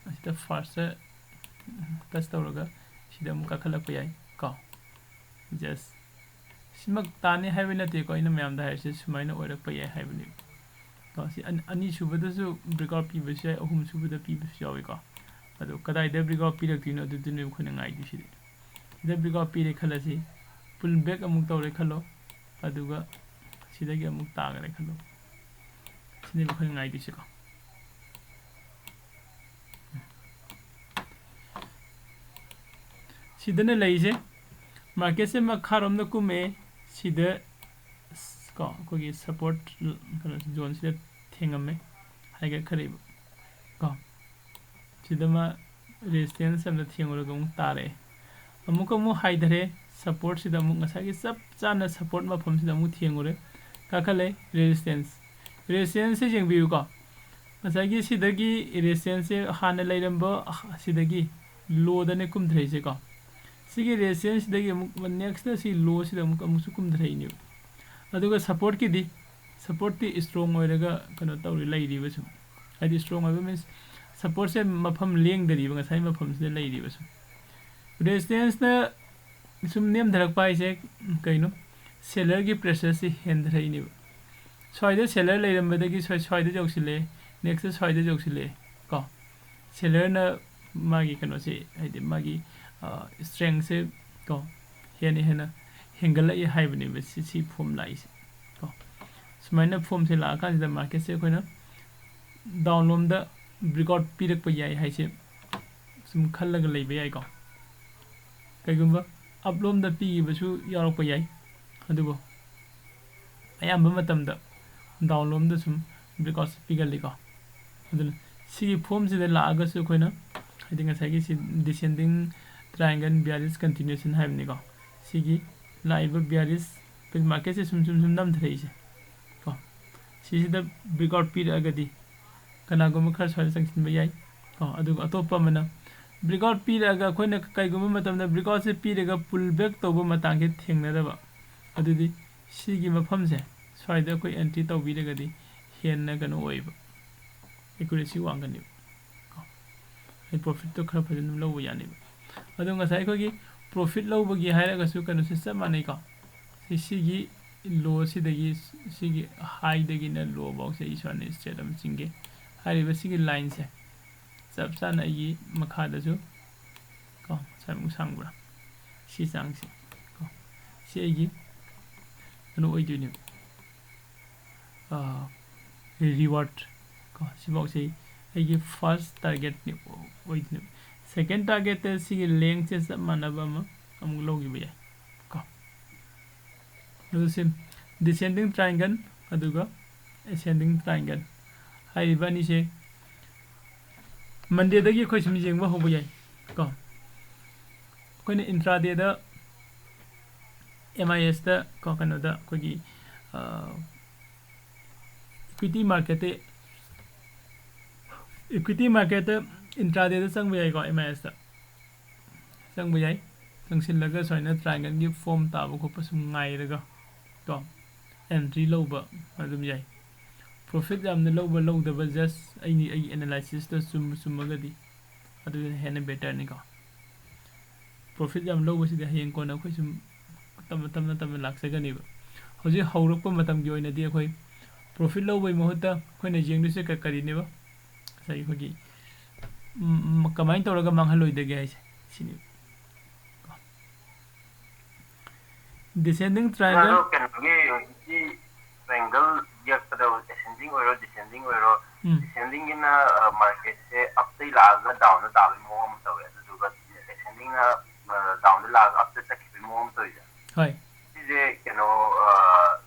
ꯑꯁꯤꯗ firstꯇ touch ꯇꯧꯔꯒ ꯁꯤꯗ ꯑꯃꯨꯛ ꯀꯥꯈꯠꯂꯛꯄ ꯌꯥꯏ ꯀꯣ꯫ Just ꯁꯤꯃꯛ ꯇꯥꯅꯤ ꯍꯥꯏꯕ ꯅꯠꯇꯦꯀꯣ, ꯑꯩꯅ ꯃꯌꯥꯝꯗ ꯍꯥꯏꯔꯤꯁꯦ ꯁꯨꯃꯥꯏꯅ ꯑꯣꯏꯔꯛꯄ ꯌꯥꯏ ꯍꯥꯏꯕꯅꯤ꯫ ꯀꯣ, ꯁꯤ ꯑꯅꯤ-, ꯑꯅꯤꯁꯨꯕꯗꯁꯨ breakout ꯄꯤꯕꯁꯨ ꯌꯥꯏ, ꯑꯍꯨꯝꯁꯨꯕꯗ ꯄꯤꯕꯁꯨ ꯌꯥꯎꯏꯀꯣ꯫ ꯑꯗꯣ ꯀꯗꯥꯏꯗ breakout ꯄꯤꯔꯛꯇꯣꯏꯅꯣ, ꯑꯗꯨꯗꯨꯅꯦꯕ ꯑꯩꯈꯣꯏꯅ ꯉꯥꯏꯗꯣꯏꯁꯤꯗꯤ꯫ ꯁꯤꯗ breakout ꯄꯤꯔꯦ ꯈꯜꯂꯁꯤ, pull back ꯑꯃꯨꯛ ꯇꯧꯔꯦ ꯈꯜꯂꯣ, ꯑꯗꯨꯒ ꯁꯤꯗꯒꯤ ꯑꯃꯨꯛ ꯇꯥꯈꯔꯦ ꯈꯜꯂꯣ꯫ ꯁꯤꯅꯦꯕ ꯑꯩꯈꯣꯏꯅ ꯉꯥꯏꯗꯣꯏꯁꯦꯀꯣ꯫ ꯁꯤꯗꯅ ꯂꯩꯔꯤꯁꯦ, marketꯁꯦ ꯃꯈꯥꯔꯣꯝꯗ ꯀꯨꯝꯃꯛꯑꯦ꯫ ꯁꯤꯗ ꯀꯣ, ꯑꯩꯈꯣꯏꯒꯤ support ꯀꯩꯅꯣ zoneꯁꯤꯗ ꯊꯦꯡꯉꯝꯃꯦ, ꯍꯥꯏꯒꯠꯈ꯭ꯔꯦꯕ ꯀꯣ꯫ ꯁꯤꯗ ꯃꯥ resistance ꯑꯝꯗ ꯊꯦꯡꯉꯨꯔꯒ ꯑꯃꯨꯛ ꯇꯥꯔꯛꯑꯦ꯫ ꯑꯃꯨꯛꯀ ꯑꯃꯨꯛ ꯍꯥꯏꯊꯔꯦ, supportꯁꯤꯗ ꯑꯃꯨꯛ ꯉꯁꯥꯏꯒꯤ ꯆꯞ ꯆꯥꯅ support ꯃꯐꯝꯁꯤꯗ ꯑꯃꯨꯛ ꯊꯦꯡꯉꯨꯔꯦ, ꯀꯥꯈꯠꯂꯦ, resistance꯫ Resistanceꯁꯦ ꯌꯦꯡꯕꯤꯌꯨꯀꯣ, ꯉꯁꯥꯏꯒꯤ ꯁꯤꯗꯒꯤ resistanceꯁꯦ ꯍꯥꯟꯅ ꯂꯩꯔꯝꯕ ꯁꯤꯗꯒꯤ lowꯗꯅꯦ ꯀꯨꯝꯊꯔꯛꯏꯁꯦꯀꯣ꯫ ꯁꯤꯒꯤ resistanceꯁꯤꯗꯒꯤ ꯑꯃꯨꯛ nextꯇ ꯁꯤ lowꯁꯤꯗ ꯑꯃꯨꯛ ꯑꯃꯨꯛꯁꯨ ꯀꯨꯝꯊꯔꯛꯏꯅꯦꯕ꯫ ꯑꯗꯨꯒ supportꯀꯤꯗꯤ, supportꯇꯤ strong ꯑꯣꯏꯔꯒ ꯀꯩꯅꯣ ꯇꯧꯔꯤ, ꯂꯩꯔꯤꯕ ꯁꯨꯝ꯫ ꯍꯥꯏꯗꯤ strong ꯑꯣꯏꯕ means supportꯁꯦ ꯃꯐꯝ ꯂꯦꯡꯗꯔꯤꯕ, ꯉꯁꯥꯏ ꯃꯐꯝꯁꯤꯗ ꯂꯩꯔꯤꯕ ꯁꯨꯝ꯫ Resistanceꯅ ꯁꯨꯝ ꯅꯦꯝꯊꯔꯛꯄ ꯍꯥꯏꯁꯦ ꯀꯩꯅꯣ? Sellerꯒꯤ pressureꯁꯤ ꯍꯦꯟꯊꯔꯛꯏꯅꯦꯕ꯫ ꯁ꯭ꯋꯥꯏꯗ seller ꯂꯩꯔꯝꯕꯗꯒꯤ ꯁ꯭ꯋꯥꯏ-, ꯁ꯭ꯋꯥꯏꯗ ꯌꯧꯁꯤꯜꯂꯛꯑꯦ, nextꯇ ꯁ꯭ꯋꯥꯏꯗ ꯌꯧꯁꯤꯜꯂꯛꯑꯦ ꯀꯣ꯫ Sellerꯅ ꯃꯥꯒꯤ ꯀꯩꯅꯣꯁꯦ, ꯍꯥꯏꯗꯤ ꯃꯥꯒꯤ, ꯑ, strengthꯁꯦ ꯀꯣ, ꯍꯦꯟꯅ ꯍꯦꯟꯅ ꯍꯦꯟꯒꯠꯂꯛꯏ ꯍꯥꯏꯕꯅꯦꯕ ꯁꯤ, ꯁꯤ form ꯂꯥꯛꯏꯁꯦ ꯀꯣ꯫ ꯁꯨꯃꯥꯏꯅ formꯁꯦ ꯂꯥꯛꯑꯀꯥꯟꯁꯤꯗ marketꯁꯦ ꯑꯩꯈꯣꯏꯅ downꯂꯣꯝꯗ breakout ꯄꯤꯔꯛꯄ ꯌꯥꯏ ꯍꯥꯏꯁꯦ ꯁꯨꯝ ꯈꯜꯂꯒ ꯂꯩꯕ ꯌꯥꯏꯀꯣ꯫ ꯀꯩꯒꯨꯝꯕ upꯂꯣꯝꯗ ꯄꯤꯈꯤꯕꯁꯨ ꯌꯥꯎꯔꯛꯄ ꯌꯥꯏ, ꯑꯗꯨꯕꯨ ꯑꯌꯥꯝꯕ ꯃꯇꯝꯗ downꯂꯣꯝꯗ ꯁꯨꯝ breakoutꯁꯦ ꯄꯤꯒꯜꯂꯤꯀꯣ꯫ ꯑꯗꯨꯅ ꯁꯤꯒꯤ formꯁꯤꯗ ꯂꯥꯛꯑꯒꯁꯨ ꯑꯩꯈꯣꯏꯅ, ꯍꯥꯏꯗꯤ ꯉꯁꯥꯏꯒꯤ ꯁꯤ descending triangle bearish continuation ꯍꯥꯏꯕꯅꯤꯀꯣ꯫ ꯁꯤꯒꯤ ꯂꯥꯛꯏꯕ bearish marketꯁꯦ ꯁꯨꯝ ꯁꯨꯝ ꯁꯨꯝ ꯅꯝꯊꯔꯛꯏꯁꯦ ꯀꯣ, ꯁꯤꯁꯤꯗ breakout ꯄꯤꯔꯛꯑꯒꯗꯤ ꯀꯅꯥꯒꯨꯝꯕ ꯈꯔ ꯁ꯭ꯋꯥꯏꯗ ꯆꯪꯁꯤꯟꯕ ꯌꯥꯏ ꯀꯣ꯫ ꯑꯗꯨꯒ ꯑꯇꯣꯞꯄ ꯑꯃꯅ breakout ꯄꯤꯔꯛꯑꯒ ꯑꯩꯈꯣꯏꯅ ꯀꯩꯒꯨꯝꯕ ꯃꯇꯝꯗ breakoutꯁꯦ ꯄꯤꯔꯒ pull back ꯇꯧꯕ ꯃꯇꯥꯡꯁꯦ ꯊꯦꯡꯅꯗꯕ, ꯑꯗꯨꯗꯤ ꯁꯤꯒꯤ ꯃꯐꯝꯁꯦ ꯁ꯭ꯋꯥꯏꯗ ꯑꯩꯈꯣꯏ entry ꯇꯧꯕꯤꯔꯒꯗꯤ ꯍꯦꯟꯅ ꯀꯩꯅꯣ ꯑꯣꯏꯕ, ꯑꯦꯀꯨꯔꯦꯁꯤ ꯋꯥꯡꯒꯅꯦꯕ꯫ ꯀꯣ, ꯑꯩ ꯄ꯭ꯔꯣꯐꯤꯠꯇꯣ ꯈꯔ ꯐꯖꯅ ꯑꯗꯨꯝ ꯂꯧꯕ ꯌꯥꯅꯦꯕ꯫ ꯑꯗꯣ ꯉꯁꯥꯏ ꯑꯩꯈꯣꯏꯒꯤ ꯄ꯭ꯔꯣꯐꯤꯠ ꯂꯧꯕꯒꯤ ꯍꯥꯏꯔꯒꯁꯨ ꯀꯩꯅꯣꯁꯦ ꯆꯞ ꯃꯥꯟꯅꯩꯀꯣ꯫ ꯁꯤ, ꯁꯤꯒꯤ ꯂꯣꯁꯤꯗꯒꯤ, ꯁꯤꯒꯤ ꯍꯥꯏꯗꯒꯤꯅ ꯂꯣ ꯐꯥꯎꯁꯦ ꯑꯩ ꯁꯨꯃꯥꯏꯅ ꯏꯁꯇ꯭ꯔꯦꯠ ꯑꯃ ꯆꯤꯡꯒꯦ꯫ ꯍꯥꯏꯔꯤꯕ ꯁꯤꯒꯤ ꯂꯥꯏꯟꯁꯦ ꯆꯞ ꯆꯥꯅ ꯑꯩꯒꯤ ꯃꯈꯥꯗꯁꯨ ꯀꯣ, ꯁ꯭ꯋꯥꯏꯃꯨꯛ ꯁꯥꯡꯕ꯭ꯔꯥ? ꯁꯤ ꯆꯥꯡꯁꯦ ꯀꯣ, ꯁꯤ ꯑꯩꯒꯤ ꯀꯩꯅꯣ ꯑꯣꯏꯗꯣꯏꯅꯦꯕ, ꯔꯤꯋꯥꯔꯠ ꯀꯣ꯫ ꯁꯤꯐꯥꯎꯁꯦ ꯑꯩꯒꯤ ꯐꯥꯔꯁ ꯇꯥꯔꯒꯦꯠꯅꯤ ꯑꯣꯏꯗꯣꯏꯅꯦꯕ꯫ ꯁꯦꯀꯦꯟ ꯇꯥꯔꯒꯦꯠꯇ ꯁꯤꯒꯤ ꯂꯦꯡꯁꯦ ꯆꯞ ꯃꯥꯟꯅꯕ ꯑꯃ ꯑꯃꯨꯛ ꯂꯧꯈꯤꯕ ꯌꯥꯏ ꯀꯣ꯫ ꯑꯗꯨ ꯁꯤ ꯗꯤꯁꯦꯟꯗꯤꯡ ꯇ꯭ꯔꯥꯏꯡꯒꯜ ꯑꯗꯨꯒ ꯑꯦꯁꯦꯟꯗꯤꯡ ꯇ꯭ꯔꯥꯏꯡꯒꯜ ꯍꯥꯏꯔꯤꯕ ꯑꯅꯤꯁꯦ ꯃꯟꯗꯦꯗꯒꯤ ꯑꯩꯈꯣꯏ ꯁꯨꯝ ꯌꯦꯡꯕ ꯍꯧꯕ ꯌꯥꯏ ꯀꯣ꯫ ꯑꯩꯈꯣꯏꯅ ꯏꯟꯇ꯭ꯔꯥꯗꯦꯗ ꯑꯦꯝ ꯑꯥꯏ ꯑꯦꯁꯇ ꯀꯣ, ꯀꯩꯅꯣꯗ ꯑꯩꯈꯣꯏꯒꯤ ꯏꯀ꯭ꯋꯤꯇꯤ ꯃꯥꯔꯀꯦꯠꯇ, ꯏꯀ꯭ꯋꯤꯇꯤ ꯃꯥꯔꯀꯦꯠꯇ ꯏꯟꯇ꯭ꯔꯥꯗꯦꯗ ꯆꯪꯕ ꯌꯥꯏꯀꯣ꯫ ꯑꯦꯝ ꯑꯥꯏ ꯑꯦꯁꯇ ꯆꯪꯕ ꯌꯥꯏ꯫ ꯆꯪꯁꯤꯜꯂꯒ ꯁꯨꯃꯥꯏꯅ ꯇ꯭ꯔꯥꯏꯡꯒꯜꯒꯤ ꯐꯣꯝ ꯇꯥꯕ ꯈꯣꯠꯄ ꯁꯨꯝ ꯉꯥꯏꯔꯒ ꯀꯣ, ꯑꯦꯟꯇ꯭ꯔꯤ ꯂꯧꯕ ꯑꯗꯨꯝ ꯌꯥꯏ꯫ ꯄ꯭ꯔꯣꯐꯤꯠ ꯌꯥꯝꯅ ꯂꯧꯕ ꯂꯧꯗꯕ just ꯑꯩꯒꯤ, ꯑꯩꯒꯤ ꯑꯦꯅꯥꯂꯥꯏꯁꯤꯁꯇ ꯆꯨꯝꯕ ꯆꯨꯝꯃꯒꯗꯤ ꯑꯗꯨꯅ ꯍꯦꯟꯅ ꯕꯦꯇꯔꯅꯤꯀꯣ꯫ ꯄ꯭ꯔꯣꯐꯤꯠ ꯌꯥꯝ ꯂꯧꯕꯁꯤꯗꯤ ꯍꯌꯦꯡ ꯀꯣꯟꯅ ꯑꯩꯈꯣꯏ ꯁꯨꯝ ꯇꯞꯅ, ꯇꯞꯅ, ꯇꯞꯅ ꯂꯥꯛꯆꯒꯅꯦꯕ꯫ ꯍꯧꯖꯤꯛ ꯍꯧꯔꯛꯄ ꯃꯇꯝꯒꯤ ꯑꯣꯏꯅꯗꯤ ꯑꯩꯈꯣꯏ ꯄ꯭ꯔꯣꯐꯤꯠ ꯂꯧꯕꯒꯤ ꯃꯍꯨꯠꯇ ꯑꯩꯈꯣꯏꯅ ꯌꯦꯡꯗꯣꯏꯁꯦ ꯀ-, ꯀꯔꯤꯅꯦꯕ? ꯉꯁꯥꯏꯒꯤ ꯑꯩꯈꯣꯏꯒꯤ, ꯎꯝ, ꯎꯝ, ꯀꯃꯥꯏꯅ ꯇꯧꯔꯒ ꯃꯥꯡꯍꯜꯂꯣꯏꯗꯒꯦ ꯍꯥꯏꯁꯦ ꯁꯤꯅꯤ꯫ ꯗꯤꯁꯦꯟꯗꯤꯡ ꯇ꯭ꯔꯥꯏꯡꯒꯜ꯫ ꯑꯗꯣ ꯀꯩꯅꯣꯒꯤ ꯍꯧꯖꯤꯛꯀꯤ ꯇ꯭ꯔꯥꯏꯡꯒꯜ ꯌꯦꯛꯄꯗ ꯑꯦꯁꯦꯟꯗꯤꯡ ꯑꯣꯏꯔꯣ, ꯗꯤꯁꯦꯟꯗꯤꯡ ꯑꯣꯏꯔꯣ, ꯎꯝ꯫ ꯑꯦꯁꯦꯟꯗꯤꯡꯒꯤꯅ, ꯑ, ꯃꯥꯔꯀꯦꯠꯁꯦ ꯑꯞꯇꯩ ꯂꯥꯛꯑꯒ ꯗꯥꯎꯟꯗ ꯇꯥꯕꯒꯤ ꯃꯑꯣꯡ ꯑꯃ ꯇꯧꯋꯦ꯫ ꯑꯗꯨꯗꯨꯒ ꯑꯦꯁꯦꯟꯗꯤꯡꯅ, ꯑ, ꯗꯥꯎꯟꯗ ꯂꯥꯛꯑꯒ ꯑꯞꯇ ꯆꯠꯈꯤꯕꯒꯤ ꯃꯑꯣꯡ ꯑꯃ ꯇꯧꯋꯤꯗꯅ꯫ ꯍꯣꯏ꯫ ꯁꯤꯁꯦ ꯀꯩꯅꯣ, ꯑ,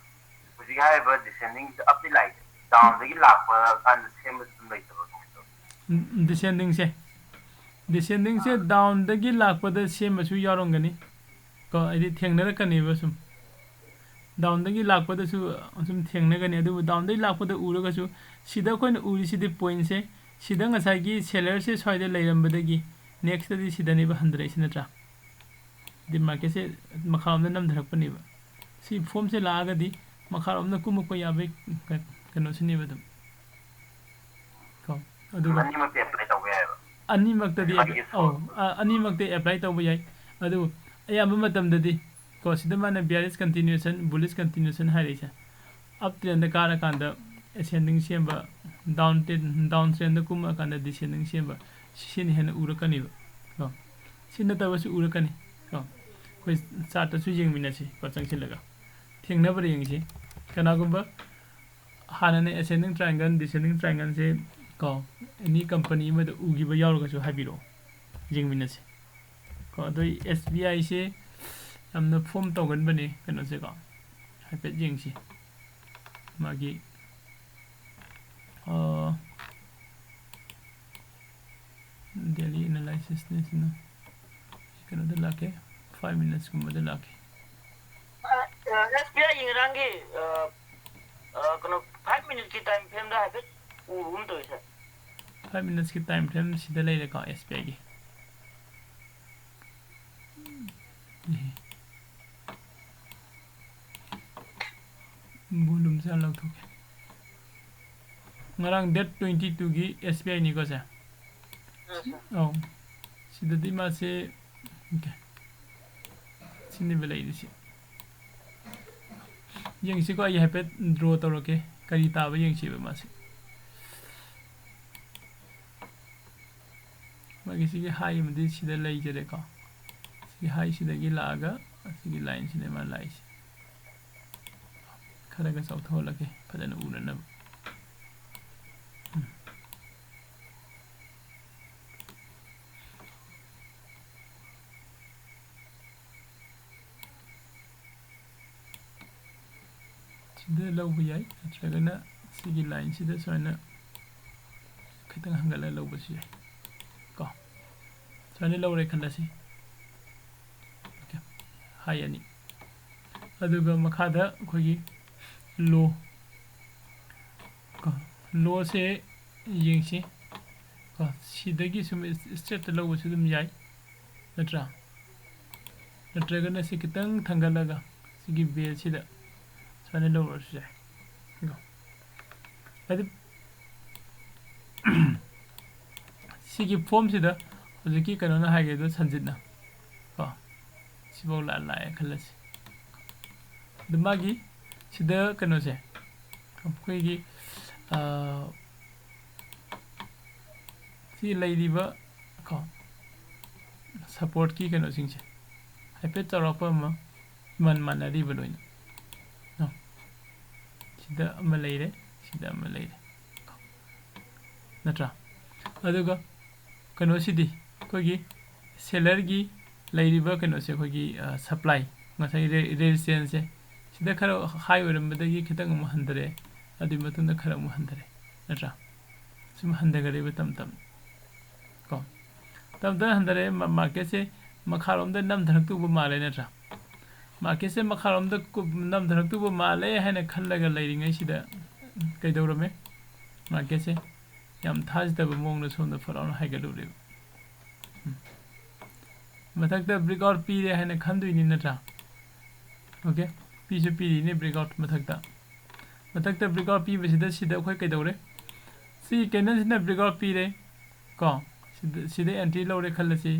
ꯍꯧꯖꯤꯛ ꯍꯥꯏꯔꯤꯕ ꯗꯤꯁꯦꯟꯗꯤꯡꯁꯦ ꯑꯞꯇꯩ ꯂꯥꯛꯏꯁꯦ ꯗꯥꯎꯟꯗꯒꯤ ꯂꯥꯛꯄ ꯀꯥꯟꯗ ꯁꯦꯝꯕꯁꯨ ꯑꯗꯨꯝ ꯂꯩꯇꯕ꯭ꯔꯥ, ꯀꯃꯥꯏꯅ ꯇꯧꯋꯤ? ꯗꯤꯁꯦꯟꯗꯤꯡꯁꯦ, ꯗꯤꯁꯦꯟꯗꯤꯡꯁꯦ ꯑꯥ꯫ ꯗꯥꯎꯟꯗꯒꯤ ꯂꯥꯛꯄꯗ ꯁꯦꯝꯕꯁꯨ ꯌꯥꯎꯔꯝꯒꯅꯤ ꯀꯣ, ꯍꯥꯏꯗꯤ ꯊꯦꯡꯅꯔꯛꯀꯅꯦꯕ ꯁꯨꯝ꯫ ꯗꯥꯎꯟꯗꯒꯤ ꯂꯥꯛꯄꯗꯁꯨ ꯁꯨꯝ ꯊꯦꯡꯅꯒꯅꯤ, ꯑꯗꯨꯕꯨ ꯗꯥꯎꯟꯗꯒꯤ ꯂꯥꯛꯄꯗ ꯎꯔꯒꯁꯨ ꯁꯤꯗ ꯑꯩꯈꯣꯏꯅ ꯎꯔꯤꯁꯤꯗꯤ ꯄꯣꯏꯟꯁꯦ, ꯁꯤꯗ ꯉꯁꯥꯏꯒꯤ ꯁꯦꯂꯔꯁꯦ ꯁ꯭ꯋꯥꯏꯗ ꯂꯩꯔꯝꯕꯗꯒꯤ ꯅꯦꯛꯁꯇꯗꯤ ꯁꯤꯗꯅꯦꯕ ꯍꯟꯊꯔꯛꯏꯁꯤ, ꯅꯠꯇ꯭ꯔꯥ? ꯍꯥꯏꯗꯤ ꯃꯥꯔꯀꯦꯠꯁꯦ ꯃꯈꯥꯔꯣꯝꯗ ꯅꯝꯊꯔꯛꯄꯅꯦꯕ꯫ ꯁꯤ ꯐꯣꯝꯁꯦ ꯂꯥꯛꯑꯒꯗꯤ ꯃꯈꯥꯔꯣꯝꯗ ꯀꯨꯝꯃꯛꯄ ꯌꯥꯕꯒꯤ ꯀ-, ꯀꯩꯅꯣꯁꯤꯅꯦꯕ ꯑꯗꯨꯝ꯫ ꯀꯣ, ꯑꯗꯨꯒ ꯑꯅꯤꯃꯛꯇ apply ꯇꯧꯕ ꯌꯥꯏꯑꯕ꯫ ꯑꯅꯤꯃꯛꯇꯗꯤ ꯑꯅꯤꯃꯛꯀꯤ ꯑꯧ, ꯑ-, ꯑꯅꯤꯃꯛꯇ apply ꯇꯧꯕ ꯌꯥꯏ꯫ ꯑꯗꯨꯕꯨ ꯑꯌꯥꯝꯕ ꯃꯇꯝꯗꯗꯤ ꯀꯣ, ꯁꯤꯗ ꯃꯥꯅ bearish continuation, bullish continuation ꯍꯥꯏꯔꯛꯏꯁꯦ꯫ Up trendꯗ ꯀꯥꯔꯀꯥꯟꯗ ascending ꯁꯦꯝꯕ, down trend, down trendꯗ ꯀꯨꯝꯃꯛꯑꯀꯥꯟꯗ descending ꯁꯦꯝꯕ, ꯁꯤꯅ ꯍꯦꯟꯅ ꯎꯔꯛꯀꯅꯤꯕ꯫ ꯀꯣ, ꯁꯤ ꯅꯠꯇꯕꯁꯨ ꯎꯔꯛꯀꯅꯤ꯫ ꯀꯣ, ꯑꯩꯈꯣꯏ chartꯇꯁꯨ ꯌꯦꯡꯃꯤꯟꯅꯁꯤ ꯀꯣ, ꯆꯪꯁꯤꯜꯂꯒ꯫ ꯊꯦꯡꯅꯕ꯭ꯔꯥ ꯌꯦꯡꯁꯤ꯫ ꯀꯅꯥꯒꯨꯝꯕ ꯍꯥꯟꯅꯅ ascending triangle, descending triangleꯁꯦ ꯀꯣ, any company ꯑꯃꯗ ꯎꯈꯤꯕ ꯌꯥꯎꯔꯒꯁꯨ ꯍꯥꯏꯕꯤꯔꯛꯑꯣ, ꯌꯦꯡꯃꯤꯟꯅꯁꯤ꯫ ꯀꯣ, ꯑꯗꯣ SBIꯁꯦ ꯌꯥꯝꯅ form ꯇꯧꯒꯟꯕꯅꯦ ꯀꯩꯅꯣꯁꯦꯀꯣ, ꯍꯥꯏꯐꯦꯠ ꯌꯦꯡꯁꯤ꯫ ꯃꯥꯒꯤ, ꯑ, daily analysisꯅꯦ ꯁꯤꯅ꯫ ꯀꯩꯅꯣꯗ ꯂꯥꯛꯀꯦ, five minutesꯀꯨꯝꯕꯗ ꯂꯥꯛꯀꯦ꯫ ꯑ, ꯑ, SBIꯒꯤ ꯉꯔꯥꯡꯒꯤ, ꯑ, ꯑ, ꯀꯩꯅꯣ, five minuteꯀꯤ time frameꯗ ꯍꯥꯏꯐꯦꯠ ꯎꯕꯒꯨꯝ ꯇꯧꯋꯤ, sir꯫ Five minutesꯀꯤ time frame ꯁꯤꯗ ꯂꯩꯔꯦꯀꯣ, SBIꯒꯤ꯫ Volumeꯁꯦ ꯂꯧꯊꯣꯛꯀꯦ꯫ ꯉꯔꯥꯡ date twenty twoꯒꯤ SBIꯅꯤꯀꯣ ꯁꯦ꯫ ꯑꯧ꯫ ꯁꯤꯗꯗꯤ ꯃꯥꯁꯦ, okay꯫ ꯁꯤꯅꯦꯕ ꯂꯩꯔꯤꯁꯤ꯫ ꯌꯦꯡꯁꯤꯀꯣ, ꯑꯩ ꯍꯥꯏꯐꯦꯠ draw ꯇꯧꯔꯛꯀꯦ꯫ ꯀꯔꯤ ꯇꯥꯕ ꯌꯦꯡꯁꯤꯕ ꯃꯥꯁꯦ꯫ ꯃꯥꯒꯤ ꯁꯤꯒꯤ high ꯑꯃꯗꯤ ꯁꯤꯗ ꯂꯩꯖꯔꯦꯀꯣ꯫ ꯁꯤꯒꯤ highꯁꯤꯗꯒꯤ ꯂꯥꯛꯑꯒ ꯑꯁꯤꯒꯤ lineꯁꯤꯅꯦ ꯃꯥ ꯂꯥꯛꯏꯁꯦ꯫ ꯈꯔꯒ ꯆꯥꯎꯊꯣꯛꯍꯜꯂꯛꯀꯦ ꯐꯖꯅ ꯎꯅꯅꯕ꯫ ꯎꯝ꯫ ꯁꯤꯗ ꯂꯧꯕ ꯌꯥꯏ, ꯅꯠꯇ꯭ꯔꯒꯅ ꯁꯤꯒꯤ lineꯁꯤꯗ ꯁꯨꯃꯥꯏꯅ ꯈꯤꯇꯪ ꯍꯟꯒꯠꯂꯒ ꯂꯧꯕꯁꯨ ꯌꯥꯏ ꯀꯣ꯫ ꯁꯨꯃꯥꯏꯅ ꯂꯧꯔꯦ ꯈꯜꯂꯁꯤ꯫ Okay, high ꯑꯅꯤ꯫ ꯑꯗꯨꯒ ꯃꯈꯥꯗ ꯑꯩꯈꯣꯏꯒꯤ low ꯀꯣ, lowꯁꯦ ꯌꯦꯡꯁꯤ ꯀꯣ꯫ ꯁꯤꯗꯒꯤ ꯁꯨꯝ straightꯇ ꯂꯧꯕꯁꯨ ꯑꯗꯨꯝ ꯌꯥꯏ, ꯅꯠꯇ꯭ꯔꯥ? ꯅꯠꯇ꯭ꯔꯒꯅ ꯁꯤ ꯈꯤꯇꯪ ꯊꯥꯡꯒꯠꯂꯒ ꯁꯤꯒꯤ baseꯁꯤꯗ ꯁꯨꯃꯥꯏꯅ ꯂꯧꯔꯁꯨ ꯌꯥꯏ ꯀꯣ꯫ ꯍꯥꯏꯗꯤ ꯁꯤꯒꯤ ꯐꯣꯝꯁꯤꯗ ꯍꯧꯖꯤꯛꯀꯤ ꯀꯩꯅꯣꯅ ꯍꯥꯏꯈꯤꯕꯗꯣ ꯁꯟꯖꯤꯠꯅ ꯀꯣ, ꯁꯤꯐꯥꯎ ꯂꯥꯛ ꯂꯥꯛꯑꯦ ꯈꯜꯂꯁꯤ꯫ ꯑꯗꯨ ꯃꯥꯒꯤ ꯁꯤꯗ ꯀꯩꯅꯣꯁꯦ, ꯑꯩꯈꯣꯏꯒꯤ ꯁꯤ ꯂꯩꯔꯤꯕ ꯀꯣ ꯁꯞꯄꯣꯔꯠꯀꯤ ꯀꯩꯅꯣꯁꯤꯡꯁꯦ ꯍꯥꯏꯐꯦꯠ ꯆꯥꯎꯔꯥꯛꯄ ꯑꯃ ꯏꯃꯥꯟ ꯃꯥꯟꯅꯔꯤꯕ ꯂꯣꯏꯅ꯫ ꯁꯤꯗ ꯑꯃ ꯂꯩꯔꯦ, ꯁꯤꯗ ꯑꯃ ꯂꯩꯔꯦ, ꯅꯠꯇ꯭ꯔꯥ? ꯑꯗꯨꯒ ꯀꯩꯅꯣꯁꯤꯗꯤ ꯑꯩꯈꯣꯏꯒꯤ ꯁꯦꯂꯔꯒꯤ ꯂꯩꯔꯤꯕ ꯀꯩꯅꯣꯁꯦ, ꯑꯩꯈꯣꯏꯒꯤ ꯁꯄ꯭ꯂꯥꯏ, ꯉꯁꯥꯏꯒꯤ ꯔꯦ ꯔꯦꯖꯤꯁꯇꯦꯟꯁꯁꯦ ꯁꯤꯗ ꯈꯔ ꯍꯥꯏ ꯑꯣꯏꯔꯝꯕꯗꯒꯤ ꯈꯤꯇꯪ ꯑꯃꯨꯛ ꯍꯟꯊꯔꯛꯑꯦ, ꯑꯗꯨꯒꯤ ꯃꯇꯨꯡꯗ ꯈꯔ ꯑꯃꯨꯛ ꯍꯟꯊꯔꯛꯑꯦ, ꯅꯠꯇ꯭ꯔꯥ? ꯁꯨꯝ ꯍꯟꯊꯈꯔꯤꯕ ꯇꯞ ꯇꯞꯅ ꯀꯣ꯫ ꯇꯞ ꯇꯞꯅ ꯍꯟꯊꯔꯛꯑꯦ꯫ ꯃꯥꯔꯀꯦꯠꯁꯦ ꯃꯈꯥꯔꯣꯝꯗ ꯅꯝꯊꯔꯛꯇꯧꯕ ꯃꯥꯜꯂꯦ, ꯅꯠꯇ꯭ꯔꯥ? ꯃꯥꯔꯀꯦꯠꯁꯦ ꯃꯈꯥꯔꯣꯝꯗ ꯅꯝꯊꯔꯛꯇꯧꯕ ꯃꯥꯜꯂꯦ ꯍꯥꯏꯅ ꯈꯜꯂꯒ ꯂꯩꯔꯤꯉꯩꯁꯤꯗ ꯀꯩꯗꯧꯔꯝꯃꯦ? ꯃꯥꯔꯀꯦꯠꯁꯦ ꯌꯥꯝ ꯊꯥꯖꯗꯕ ꯃꯑꯣꯡꯗ ꯁꯣꯝꯗ ꯐꯠ ꯂꯥꯎꯅ ꯍꯥꯏꯒꯠꯂꯨꯔꯦꯕ꯫ ꯃꯊꯛꯇ ꯕ꯭ꯔꯦꯛ ꯑꯥꯎꯠ ꯄꯤꯔꯦ ꯍꯥꯏꯅ ꯈꯟꯗꯣꯏꯅꯤ, ꯅꯠꯇ꯭ꯔꯥ? ꯑꯣꯀꯦ, ꯄꯤꯁꯨ ꯄꯤꯔꯤꯅꯦ ꯕ꯭ꯔꯦꯛ ꯑꯥꯎꯠ ꯃꯊꯛꯇ꯫ ꯃꯊꯛꯇ ꯕ꯭ꯔꯦꯛ ꯑꯥꯎꯠ ꯄꯤꯕꯁꯤꯗ ꯁꯤꯗ ꯑꯩꯈꯣꯏ ꯀꯩꯗꯧꯔꯦ? ꯁꯤ ꯀꯦꯟꯗꯜꯁꯤꯅ ꯕ꯭ꯔꯦꯛ ꯑꯥꯎꯠ ꯄꯤꯔꯦ ꯀꯣ, ꯁꯤꯗ ꯁꯤꯗ ꯑꯦꯟꯇ꯭ꯔꯤ ꯂꯧꯔꯦ ꯈꯜꯂꯁꯤ꯫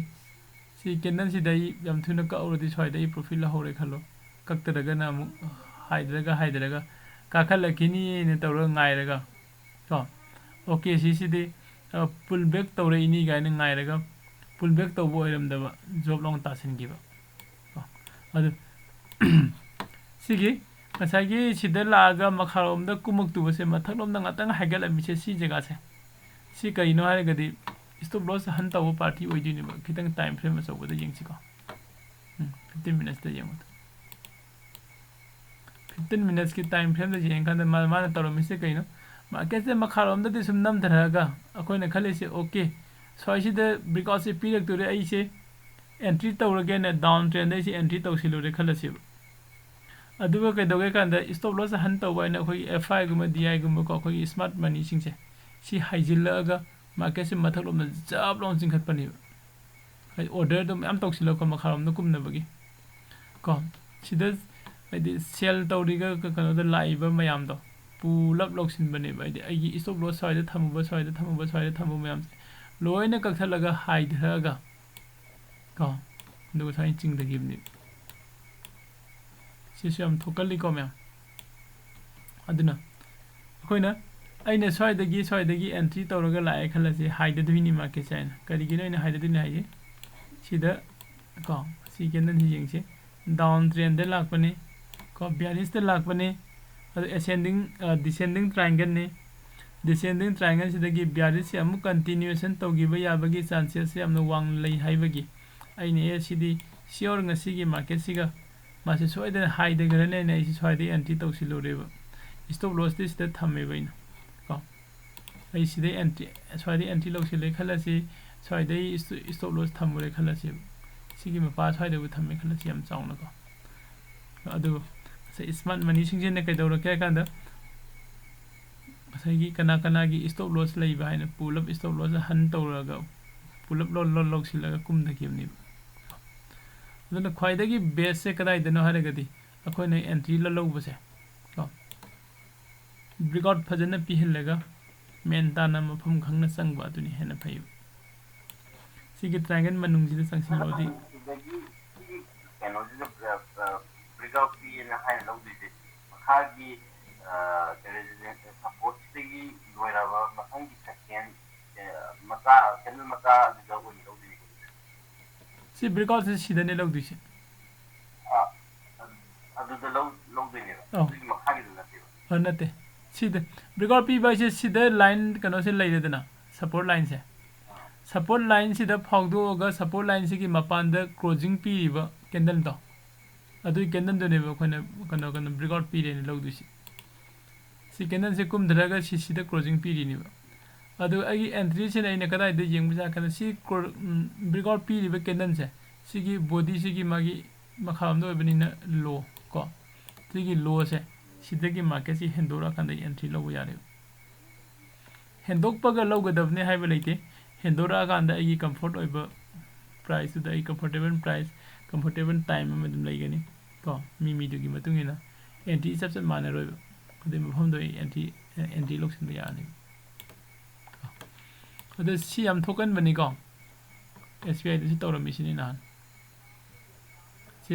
ꯁꯤ ꯀꯦꯟꯗꯜꯁꯤꯗ ꯑꯩ ꯌꯥꯝ ꯊꯨꯅ ꯀꯛꯍꯧꯔꯗꯤ ꯁ꯭ꯋꯥꯏꯗ ꯑꯩ ꯄ꯭ꯔꯣꯐꯤꯠ ꯂꯧꯍꯧꯔꯦ ꯈꯜꯂꯣ꯫ ꯀꯛꯇ꯭ꯔꯒꯅ ꯑꯃꯨꯛ ꯍꯥꯏꯗꯔꯒ ꯍꯥꯏꯗꯔꯒ ꯀꯥꯈꯠꯂꯛꯈꯤꯅꯤꯅ ꯇꯧꯔꯒ ꯉꯥꯏꯔꯒ ꯀꯣ, ꯑꯣꯀꯦ, ꯁꯤꯁꯤꯗꯤ ꯄꯨꯜ ꯕꯦꯛ ꯇꯧꯔꯛꯏꯅꯤ ꯀꯥꯏꯅ ꯉꯥꯏꯔꯒ ꯄꯨꯜ ꯕꯦꯛ ꯇꯧꯕ ꯑꯣꯏꯔꯝꯗꯕ, ꯖꯣꯞ ꯂꯥꯎꯅ ꯇꯥꯁꯤꯟꯈꯤꯕ ꯀꯣ꯫ ꯑꯗꯨ ꯁꯤꯒꯤ ꯉꯁꯥꯏꯒꯤ ꯁꯤꯗ ꯂꯥꯛꯑꯒ ꯃꯈꯥꯔꯣꯝꯗ ꯀꯨꯝꯃꯛꯇꯨꯕꯁꯦ, ꯃꯊꯛꯂꯣꯝꯗ ꯉꯥꯛꯇꯪ ꯍꯥꯏꯒꯠꯂꯝꯃꯤꯁꯦ ꯁꯤ ꯖꯒꯥꯁꯦ, ꯁꯤ ꯀꯔꯤꯅꯣ ꯍꯥꯏꯔꯒꯗꯤ ꯁ꯭ꯇꯣꯞ ꯂꯣꯁ ꯍꯟ ꯇꯧꯕ ꯄꯥꯔꯇꯤ ꯑꯣꯏꯗꯣꯏꯅꯦꯕ꯫ ꯈꯤꯇꯪ ꯇꯥꯏꯝ ꯐ꯭ꯔꯦꯝ ꯑꯆꯧꯕꯗ ꯌꯦꯡꯁꯤꯀꯣ꯫ ꯎꯝ, ꯐꯤꯐꯇꯤꯟ ꯃꯤꯅꯠꯁꯇ ꯌꯦꯡꯉꯨ꯫ ꯐꯤꯐꯇꯤꯟ ꯃꯤꯅꯠꯁꯀꯤ ꯇꯥꯏꯝ ꯐ꯭ꯔꯦꯝꯗ ꯌꯦꯡꯉꯀꯥꯟꯗ ꯃꯥ ꯃꯥꯅ ꯇꯧꯔꯝꯃꯤꯁꯦ ꯀꯩꯅꯣ? ꯃꯥꯔꯀꯦꯠꯁꯦ ꯃꯈꯥꯔꯣꯝꯗꯗꯤ ꯁꯨꯝ ꯅꯝꯊꯔꯛꯑꯒ ꯑꯩꯈꯣꯏꯅ ꯈꯜꯂꯤꯁꯦ, ꯑꯣꯀꯦ, ꯁ꯭ꯋꯥꯏꯁꯤꯗ ꯕ꯭ꯔꯦꯛ ꯑꯥꯎꯠꯁꯦ ꯄꯤꯔꯛꯇꯣꯔꯦ, ꯑꯩꯁꯦ ꯑꯦꯟꯇ꯭ꯔꯤ ꯇꯧꯔꯒꯦꯅ ꯗꯥꯎꯟ ꯇ꯭ꯔꯦꯟꯗ ꯑꯩꯁꯦ ꯑꯦꯟꯇ꯭ꯔꯤ ꯇꯧꯁꯤꯜꯂꯨꯔꯦ ꯈꯜꯂꯁꯦꯕ꯫ ꯑꯗꯨꯒ ꯀꯩꯗꯧꯒꯦ ꯀꯥꯟꯗ ꯁ꯭ꯇꯣꯞ ꯂꯣꯁ ꯍꯟ ꯇꯧꯕ ꯍꯥꯏꯅ ꯑꯩꯈꯣꯏꯒꯤ ꯑꯦꯐ ꯑꯥꯏꯒꯨꯝꯕ, ꯗꯤ ꯑꯥꯏꯒꯨꯝꯕꯀꯣ, ꯑꯩꯈꯣꯏꯒꯤ ꯁ꯭ꯃꯥꯔꯠ ꯃꯅꯤꯁꯤꯡꯁꯦ ꯁꯤ ꯍꯥꯏꯖꯤꯜꯂꯛꯑꯒ ꯃꯥꯔꯀꯦꯠꯁꯦ ꯃꯊꯛꯂꯣꯝꯗ ꯖꯞ ꯂꯥꯎꯅ ꯆꯤꯡꯈꯠꯄꯅꯦꯕ꯫ ꯍꯥꯏꯗꯤ ꯑꯣꯔꯗꯔꯗꯣ ꯃꯌꯥꯝ ꯇꯧꯁꯤꯜꯂꯛꯄ ꯃꯈꯥꯔꯣꯝꯗ ꯀꯨꯝꯅꯕꯒꯤ ꯀꯣ꯫ ꯁꯤꯗ ꯍꯥꯏꯗꯤ ꯁꯦꯜ ꯇꯧꯔꯤꯒ ꯀ-, ꯀꯩꯅꯣꯗ ꯂꯥꯛꯏꯕ ꯃꯌꯥꯝꯗꯣ, ꯄꯨꯂꯞ ꯂꯧꯁꯤꯟꯕꯅꯦꯕ꯫ ꯍꯥꯏꯗꯤ ꯑꯩꯒꯤ stop loss ꯁ꯭ꯋꯥꯏꯗ ꯊꯝꯃꯨꯕ, ꯁ꯭ꯋꯥꯏꯗ ꯊꯝꯃꯨꯕ, ꯁ꯭ꯋꯥꯏꯗ ꯊꯝꯃꯨꯕ ꯃꯌꯥꯝꯁꯦ ꯂꯣꯏꯅ ꯀꯛꯊꯠꯂꯒ ꯍꯥꯏꯊꯔꯛꯑꯒ ꯀꯣ, ꯑꯗꯨꯒ ꯁꯨꯃꯥꯏꯅ ꯆꯤꯡꯊꯈꯤꯕꯅꯦꯕ꯫ ꯁꯤꯁꯨ ꯌꯥꯝ ꯊꯣꯛꯀꯜꯂꯤꯀꯣ ꯃꯌꯥꯝ꯫ ꯑꯗꯨꯅ ꯑꯩꯈꯣꯏꯅ, ꯑꯩꯅ ꯁ꯭ꯋꯥꯏꯗꯒꯤ, ꯁ꯭ꯋꯥꯏꯗꯒꯤ entry ꯇꯧꯔꯒ ꯂꯥꯛꯑꯦ ꯈꯜꯂꯁꯤ, ꯍꯥꯏꯊꯗꯣꯏꯅꯤ marketꯁꯦ ꯍꯥꯏꯅ꯫ ꯀꯔꯤꯒꯤꯅꯣ ꯑꯩꯅ ꯍꯥꯏꯊꯗꯣꯏꯅꯤ ꯍꯥꯏꯁꯦ? ꯁꯤꯗ ꯀꯣ, ꯁꯤ candleꯁꯤ ꯌꯦꯡꯁꯤ, down trendꯗ ꯂꯥꯛꯄꯅꯤ ꯀꯣ, bearishꯇ ꯂꯥꯛꯄꯅꯤ꯫ ꯑꯗꯨ ascending, ꯑ, descending triangleꯅꯤ꯫ Descending triangleꯁꯤꯗꯒꯤ bearishꯁꯤ ꯑꯃꯨꯛ continuation ꯇꯧꯈꯤꯕ ꯌꯥꯕꯒꯤ chances ꯌꯥꯝꯅ ꯋꯥꯡꯅ ꯂꯩ ꯍꯥꯏꯕꯒꯤ ꯑꯩꯅ, ꯑꯦ, ꯁꯤꯗꯤ sure ꯉꯁꯤꯒꯤ marketꯁꯤꯒ ꯃꯥꯁꯦ ꯁꯣꯏꯗꯅ ꯍꯥꯏꯊꯈ꯭ꯔꯅꯤ ꯍꯥꯏꯅ ꯑꯩꯁꯦ ꯁ꯭ꯋꯥꯏꯗ entry ꯇꯧꯁꯤꯜꯂꯨꯔꯦꯕ꯫ Stop lossꯇꯤ ꯁꯤꯗ ꯊꯝꯃꯦꯕ ꯑꯩꯅ ꯀꯣ꯫ ꯑꯩ ꯁꯤꯗꯩ entry, ꯁ꯭ꯋꯥꯏꯗꯩ entry ꯂꯧꯁꯤꯜꯂꯦ ꯈꯜꯂꯁꯤ, ꯁ꯭ꯋꯥꯏꯗꯩ st-, stop loss ꯊꯝꯃꯨꯔꯦ ꯈꯜꯂꯁꯦꯕ꯫ ꯁꯤꯒꯤ ꯃꯄꯥ ꯁ꯭ꯋꯥꯏꯗꯕꯨ ꯊꯝꯃꯦ ꯈꯜꯂꯁꯤ, ꯌꯥꯝ ꯆꯥꯎꯅꯀꯣ꯫ ꯑꯗꯨ ꯉꯁꯥꯏ smart moneyꯁꯤꯡꯁꯤꯅ ꯀꯩꯗꯧꯔꯛꯀꯦ ꯍꯥꯏ ꯀꯥꯟꯗ, ꯉꯁꯥꯏꯒꯤ ꯀꯅꯥ ꯀꯅꯥꯒꯤ stop loss ꯂꯩꯕ ꯍꯥꯏꯅ ꯄꯨꯂꯞ stop loss ꯑꯍꯟ ꯇꯧꯔꯒ ꯄꯨꯂꯞ ꯂꯣ-, ꯂꯣ-, ꯂꯧꯁꯤꯜꯂꯒ ꯀꯨꯝꯊꯈꯤꯕꯅꯦꯕ꯫ ꯑꯗꯨꯅ ꯈ꯭ꯋꯥꯏꯗꯒꯤ bestꯁꯦ ꯀꯗꯥꯏꯗꯅꯣ ꯍꯥꯏꯔꯒꯗꯤ ꯑꯩꯈꯣꯏꯅ entry ꯂꯧꯕꯁꯦ ꯀꯣ, breakout ꯐꯖꯅ ꯄꯤꯍꯜꯂꯒ ꯃꯦꯟ ꯇꯥꯅ ꯃꯐꯝ ꯈꯪꯅ ꯆꯪꯕ ꯑꯗꯨꯅꯤ ꯍꯦꯟꯅ ꯐꯩꯕ꯫ ꯁꯤꯒꯤ triangle ꯃꯅꯨꯡꯁꯤꯗ ꯆꯪꯁꯤꯜꯂꯛꯑꯗꯤ ꯁꯤꯗꯒꯤ ꯁꯤꯒꯤ ꯀꯩꯅꯣꯁꯤꯗ, ꯑ, ꯑ, breakout ꯄꯤꯌꯦꯅ ꯍꯥꯏꯅ ꯂꯧꯗꯣꯏꯁꯦ ꯃꯈꯥꯒꯤ, ꯑ, resistance supportꯁꯤꯗꯒꯤ ꯂꯣꯏꯔꯕ ꯃꯊꯪꯒꯤ second, ꯑ, ꯃꯆꯥ, candle ꯃꯆꯥ ꯑꯗꯨꯗ ꯑꯣꯏꯅ ꯂꯧꯗꯣꯏꯅꯦꯀꯣ? ꯁꯤ breakoutꯁꯦ ꯁꯤꯗꯅꯦ ꯂꯧꯗꯣꯏꯁꯦ꯫ ꯑꯥ, ꯑꯗꯨ-, ꯑꯗꯨꯗ ꯂꯧ-, ꯂꯧꯗꯣꯏꯅꯦꯕ꯫ ꯑꯧ꯫ ꯑꯗꯨꯒꯤ ꯃꯈꯥꯒꯤꯗꯨ ꯅꯠꯇꯦꯕ꯫ ꯑ, ꯅꯠꯇꯦ꯫ ꯁꯤꯗ breakout ꯄꯤꯕ ꯍꯥꯏꯁꯦ ꯁꯤꯗ line ꯀꯩꯅꯣꯁꯦ ꯂꯩꯔꯦꯗꯅ, support lineꯁꯦ꯫ Support lineꯁꯤꯗ ꯐꯥꯎꯗꯣꯛꯑꯒ support lineꯁꯤꯒꯤ ꯃꯄꯥꯟꯗ closing ꯄꯤꯔꯤꯕ candleꯗꯣ, ꯑꯗꯨꯒꯤ candleꯗꯨꯅꯦꯕ ꯑꯩꯈꯣꯏꯅ ꯀꯩꯅꯣ, ꯀꯩꯅꯣ, breakout ꯄꯤꯔꯦꯅ ꯂꯧꯗꯣꯏꯁꯦ꯫ ꯁꯤ candleꯁꯦ ꯀꯨꯝꯊꯔꯒ ꯁꯤ ꯁꯤꯗ closing ꯄꯤꯔꯤꯅꯦꯕ꯫ ꯑꯗꯨ ꯑꯩꯒꯤ entryꯁꯤꯅ ꯑꯩꯅ ꯀꯗꯥꯏꯗ ꯌꯦꯡꯕ ꯌꯥꯔꯀꯥꯟꯗ ꯁꯤ clo-, ꯎꯝ, breakout ꯄꯤꯔꯤꯕ candleꯁꯦ, ꯁꯤꯒꯤ bodyꯁꯤꯒꯤ ꯃꯥꯒꯤ ꯃꯈꯥꯔꯣꯝꯗ ꯑꯣꯏꯕꯅꯤꯅ low ꯀꯣ, ꯁꯤꯒꯤ lowꯁꯦ, ꯁꯤꯗꯒꯤ marketꯁꯤ ꯍꯦꯟꯗꯣꯔꯛꯑꯀꯥꯟꯗ entry ꯂꯧꯕ ꯌꯥꯔꯦꯕ꯫ ꯍꯦꯟꯗꯣꯛꯄꯒ ꯂꯧꯒꯗꯕꯅꯤ ꯍꯥꯏꯕ ꯂꯩꯇꯦ꯫ ꯍꯦꯟꯗꯣꯔꯛꯑꯀꯥꯟꯗ ꯑꯩꯒꯤ comfort ꯑꯣꯏꯕ priceꯇꯨꯗ ꯑꯩ comfortable price, comfortable time ꯑꯃ ꯑꯗꯨꯝ ꯂꯩꯒꯅꯤ ꯀꯣ, ꯃꯤ ꯃꯤꯗꯨꯒꯤ ꯃꯇꯨꯡ ꯏꯟꯅ entry ꯆꯞ ꯆꯞ ꯃꯥꯟꯅꯔꯣꯏꯕ꯫ ꯑꯗꯨꯒꯤ ꯃꯐꯝꯗꯣ ꯑꯩ ꯑꯦꯟꯇ꯭ꯔꯤ ꯑꯦꯟꯇ꯭ꯔꯤ ꯂꯧꯁꯤꯟꯕ ꯌꯥꯔꯅꯤ꯫ ꯑꯗꯣ ꯁꯤ ꯌꯥꯝ ꯊꯣꯛꯀꯟꯕꯅꯤꯀꯣ, ꯑꯦꯁ ꯕꯤ ꯑꯥꯏꯗꯁꯨ ꯇꯧꯔꯝꯃꯤꯁꯤꯅꯤ ꯅꯍꯥꯟ꯫ ꯁꯤ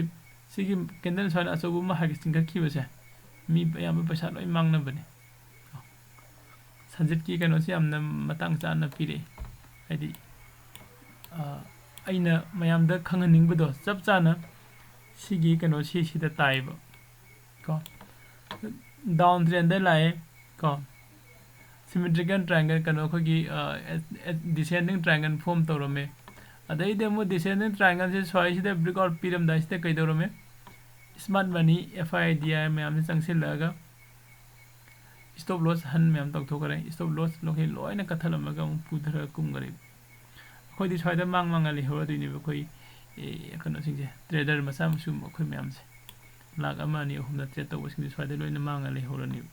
ꯁꯤꯒꯤ ꯀꯦꯟꯗꯜ ꯁꯨꯃꯥꯏꯅ ꯑꯆꯧꯕ ꯑꯃ ꯍꯥꯏꯒꯠ ꯆꯤꯡꯈꯠꯈꯤꯕꯁꯦ ꯃꯤ ꯑꯌꯥꯝꯕ ꯄꯩꯁꯥ ꯂꯣꯏ ꯃꯥꯡꯅꯕꯅꯤ꯫ ꯁꯟꯖꯤꯠꯀꯤ ꯀꯩꯅꯣꯁꯤ ꯌꯥꯝꯅ ꯃꯇꯥꯡ ꯆꯥꯅ ꯄꯤꯔꯛꯏ꯫ ꯍꯥꯏꯗꯤ ꯑꯩꯅ ꯃꯌꯥꯝꯗ ꯈꯪꯍꯟꯅꯤꯡꯕꯗꯣ ꯆꯞ ꯆꯥꯅ ꯁꯤꯒꯤ ꯀꯩꯅꯣꯁꯤ ꯁꯤꯗ ꯇꯥꯏꯌꯦꯕ ꯀꯣ꯫ ꯗꯥꯎꯟ ꯇ꯭ꯔꯦꯟꯗ ꯂꯥꯛꯑꯦ ꯀꯣ꯫ ꯁꯤꯃꯦꯇ꯭ꯔꯤꯀꯦꯜ ꯇ꯭ꯔꯥꯏꯡꯒꯜ ꯀꯩꯅꯣ ꯑꯩꯈꯣꯏꯒꯤ ꯗꯤꯁꯦꯟꯗꯤꯡ ꯇ꯭ꯔꯥꯏꯡꯒꯜ ꯐꯣꯝ ꯇꯧꯔꯝꯃꯦ꯫ ꯑꯗꯩꯗꯤ ꯑꯃꯨꯛ ꯗꯤꯁꯦꯟꯗꯤꯡ ꯇ꯭ꯔꯥꯏꯡꯒꯜꯁꯦ ꯁ꯭ꯋꯥꯏꯁꯤꯗ ꯕ꯭ꯔꯦꯛ ꯑꯥꯎꯠ ꯄꯤꯔꯝꯗꯥꯏꯁꯤꯗ ꯀꯩꯗꯧꯔꯝꯃꯦ? ꯏꯁꯃꯥꯔꯠ ꯃꯅꯤ, F I I D I ꯃꯌꯥꯝꯁꯦ ꯆꯪꯁꯤꯜꯂꯛꯑꯒ ꯏꯁꯇꯣꯞ ꯂꯣꯁ ꯍꯟ ꯃꯌꯥꯝ ꯇꯧꯊꯣꯛꯈ꯭ꯔꯦ꯫ ꯏꯁꯇꯣꯞ ꯂꯣꯁ ꯂꯣꯏꯈꯩ ꯂꯣꯏꯅ ꯀꯠꯊꯠꯂꯝꯃꯒ ꯑꯃꯨꯛ ꯄꯨꯊꯔꯒ ꯀꯨꯝꯈ꯭ꯔꯦ꯫ ꯑꯩꯈꯣꯏꯗꯤ ꯁ꯭ꯋꯥꯏꯗ ꯃꯥꯡ ꯃꯥꯡꯉ ꯂꯩꯍꯧꯔꯗꯣꯏꯅꯦꯕ꯫ ꯑꯩꯈꯣꯏ ꯀꯩꯅꯣꯁꯤꯡꯁꯦ, ꯇ꯭ꯔꯦꯗꯔ ꯃꯆꯥ ꯃꯁꯨ ꯑꯩꯈꯣꯏ ꯃꯌꯥꯝꯁꯦ, ꯂꯥꯛ ꯑꯃ ꯑꯅꯤ ꯑꯍꯨꯝꯗ ꯇ꯭ꯔꯦꯠ ꯇꯧꯕꯁꯤꯡꯁꯦ ꯁ꯭ꯋꯥꯏꯗ ꯂꯣꯏꯅ ꯃꯥꯡꯉ ꯂꯩꯍꯧꯔꯅꯦꯕ,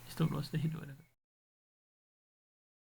ꯏꯁꯇꯣꯞ ꯂꯣꯁꯇ ꯍꯤꯠ ꯑꯣꯏꯔꯒ꯫